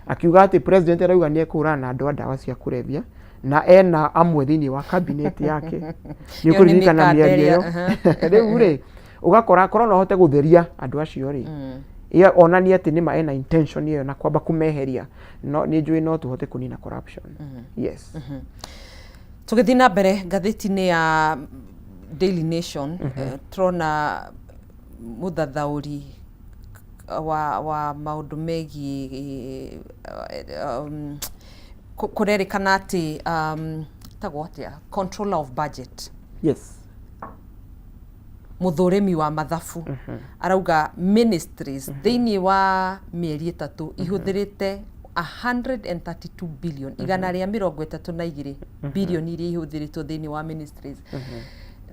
akiuga atĩ president arauga nĩ ekũhũrana na andũ a ndawa cia kũrebia na ena amwe thĩinĩ wa cabinet yake. Nĩ Ĩyo nĩ ũkũririkana mĩkanda mĩario ĩrĩa, ĩyo. Rĩu rĩ, ũgakora korwo no ahote gũtheria andũ acio rĩ, ye onanie atĩ nĩma ena intention ĩyo na kwamba kũmeheria, no nĩ njũĩ no tũhote kũnina corruption. Yes. Tũgĩthiĩ na mbere ngathĩti-inĩ ya Daily Nation, tũrona mũthathaũri wa maũndũ megiĩ kũrerĩkana atĩ tagwo atĩa, controller of budget, mũthũrĩmi wa mathabu, arauga ministries thĩinĩ wa mĩeri 3 ihũthĩrĩte 132 billion, 132 billion iria ihũthĩrĩtwo thĩinĩ wa ministries.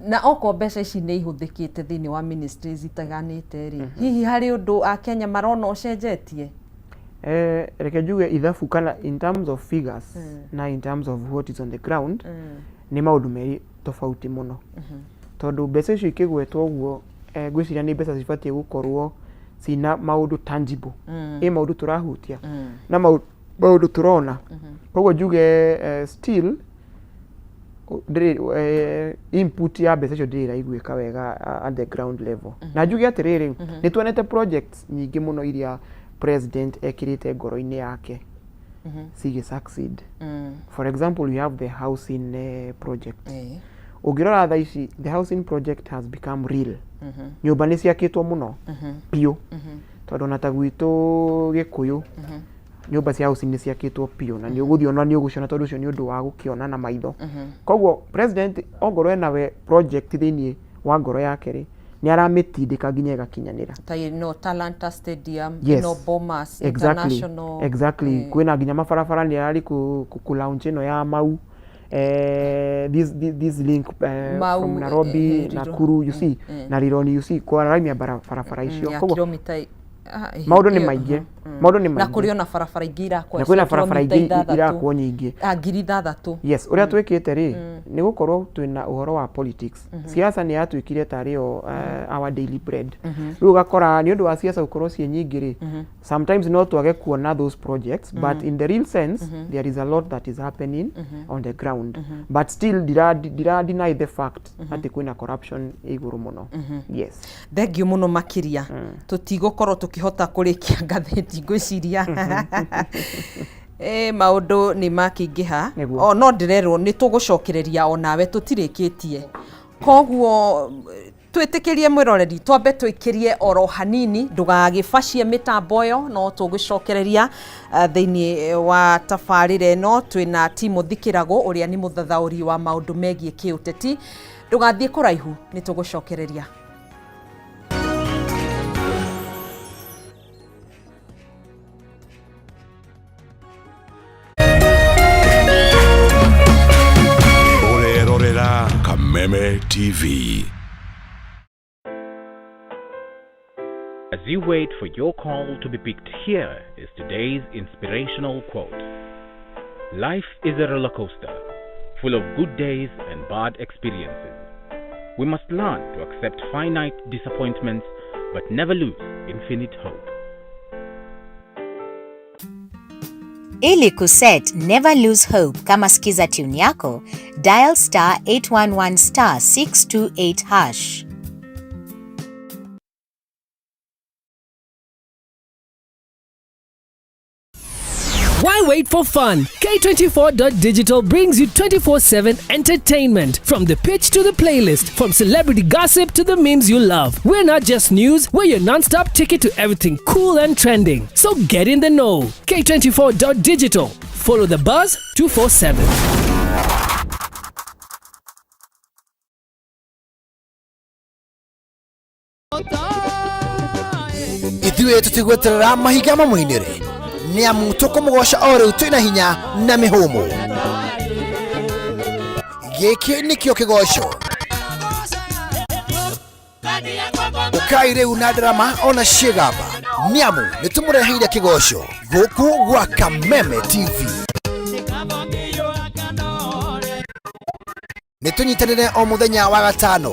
Na okorwo mbeca ici nĩ ihũthĩkĩte thĩinĩ wa ministries itiganĩte rĩ, hihi harĩ ũndũ Akenya marona ũcenjetie? Reke njuge ithabu kana in terms of figures na in terms of what is on the ground nĩ maũndũ merĩ tofauti mũno, tondũ mbeca icio ikĩgwetwo ũguo, ngwĩciria nĩ mbeca cibatiĩ gũkorwo cina maũndũ tangible, ĩ maũndũ tũrahutia na maũndũ tũrona. Koguo njuge still ndĩrĩ input ya mbeca icio ndĩrĩ ĩraiguĩka wega at the ground level. Na njuge atĩrĩrĩ, nĩ tuonete projects nyingĩ mũno iria president ekĩrĩte ngoro-inĩ yake cigĩ succeed. For example, we have the housing project. Ũngĩrora thaa ici, the housing project has become real. Nyũmba nĩ ciakĩtwo mũno biũ, tondũ ona ta gwitũ Gĩkũyũ nyũmba cia housing nĩ ciakĩtwo biũ, na nĩ ũgũthiĩ ona nĩ ũgũciona, tondũ ũcio nĩ ũndũ wa gũkĩona na maitho. Koguo president ongorwo ena we project thĩinĩ wa ngoro yake rĩ, nĩ aramĩtindĩka nginya ĩgakinyanĩra. Ta ĩno Talanta Stadium, ĩno Bomas International. Kwĩna nginya mabarabara, nĩ ararĩ kũ launch ĩno ya Mau, this link Mau, from Nairobi, Nakuru, you see, na Rironi, you see, kwaramia barabara icio. Ya Koguo kilomita maũndũ nĩ ĩyo, maingĩ, maũndũ nĩ na maingĩ. kũrĩ ona barabara ingĩ irakwo Na kwĩna cia barabara kilomita ingĩ 6. Irakwo nyingĩ. 6000. Yes, ũrĩa twĩkĩte rĩ, nĩ gũkorwo twĩna ũhoro wa politics. Siasa nĩ yatuĩkire tarĩ yo our daily bread. Rĩu ũgakora nĩ ũndũ wa siasa gũkorwo ciĩ nyingĩ rĩ, sometimes no twage kuona those projects, but in the real sense there is a lot that is happening on the ground. But still ndira deny the fact atĩ kwĩna corruption ĩ igũrũ mũno, yes. Thengiũ mũno makĩria. Tũtigũkorwo tũkĩhota kũrĩkia ngathĩti, ngwĩciria maũndũ nĩ makĩingĩha. Nĩguo. O no ndĩrerwo nĩ tũgũcokereria onawe, tũtirĩkĩtie. Koguo twĩtĩkĩrie mwĩroreri twambe twĩkĩrie oro hanini, ndũgagĩbacie mĩtambo ĩyo, no tũgũcokereria thĩinĩ wa tabarĩra ĩno. Twĩna Timothy Kĩrago ũrĩa nĩ mũthathaũri wa maũndũ megiĩ kĩũteti. Ndũgathiĩ kũraihu, nĩ tũgũcokereria. Ũrerorera Kameme TV. As you wait for your call to be picked, here is today's inspirational quote. Life is a roller coaster, full of good days and bad experiences. We must learn to accept finite disappointments, but never lose infinite hope. Ili kuset Never Lose Hope kama skiza tune yako, dial *811*628#. Why wait for fun? K24.digital brings you 24/7 entertainment. From the pitch to the playlist, from celebrity gossip to the memes you love. We're not just news, we're your non stop ticket to everything cool and trending. So get in the know. K24.digital. Follow the buzz 247. Ithuĩ tũtigweterera mahinga mamũinĩre, nĩ amu tũkũmũgoca o rĩu twĩna hinya na mĩhũmũ. Gĩkĩ nĩkĩo kĩgoco. Ũkai rĩu na ndarama ona ciĩgamba, nĩ amu nĩ tũmũreheire kĩgoco gũkũ gwa Kameme TV. Nĩ tũnyitanĩre o mũthenya wa gatano.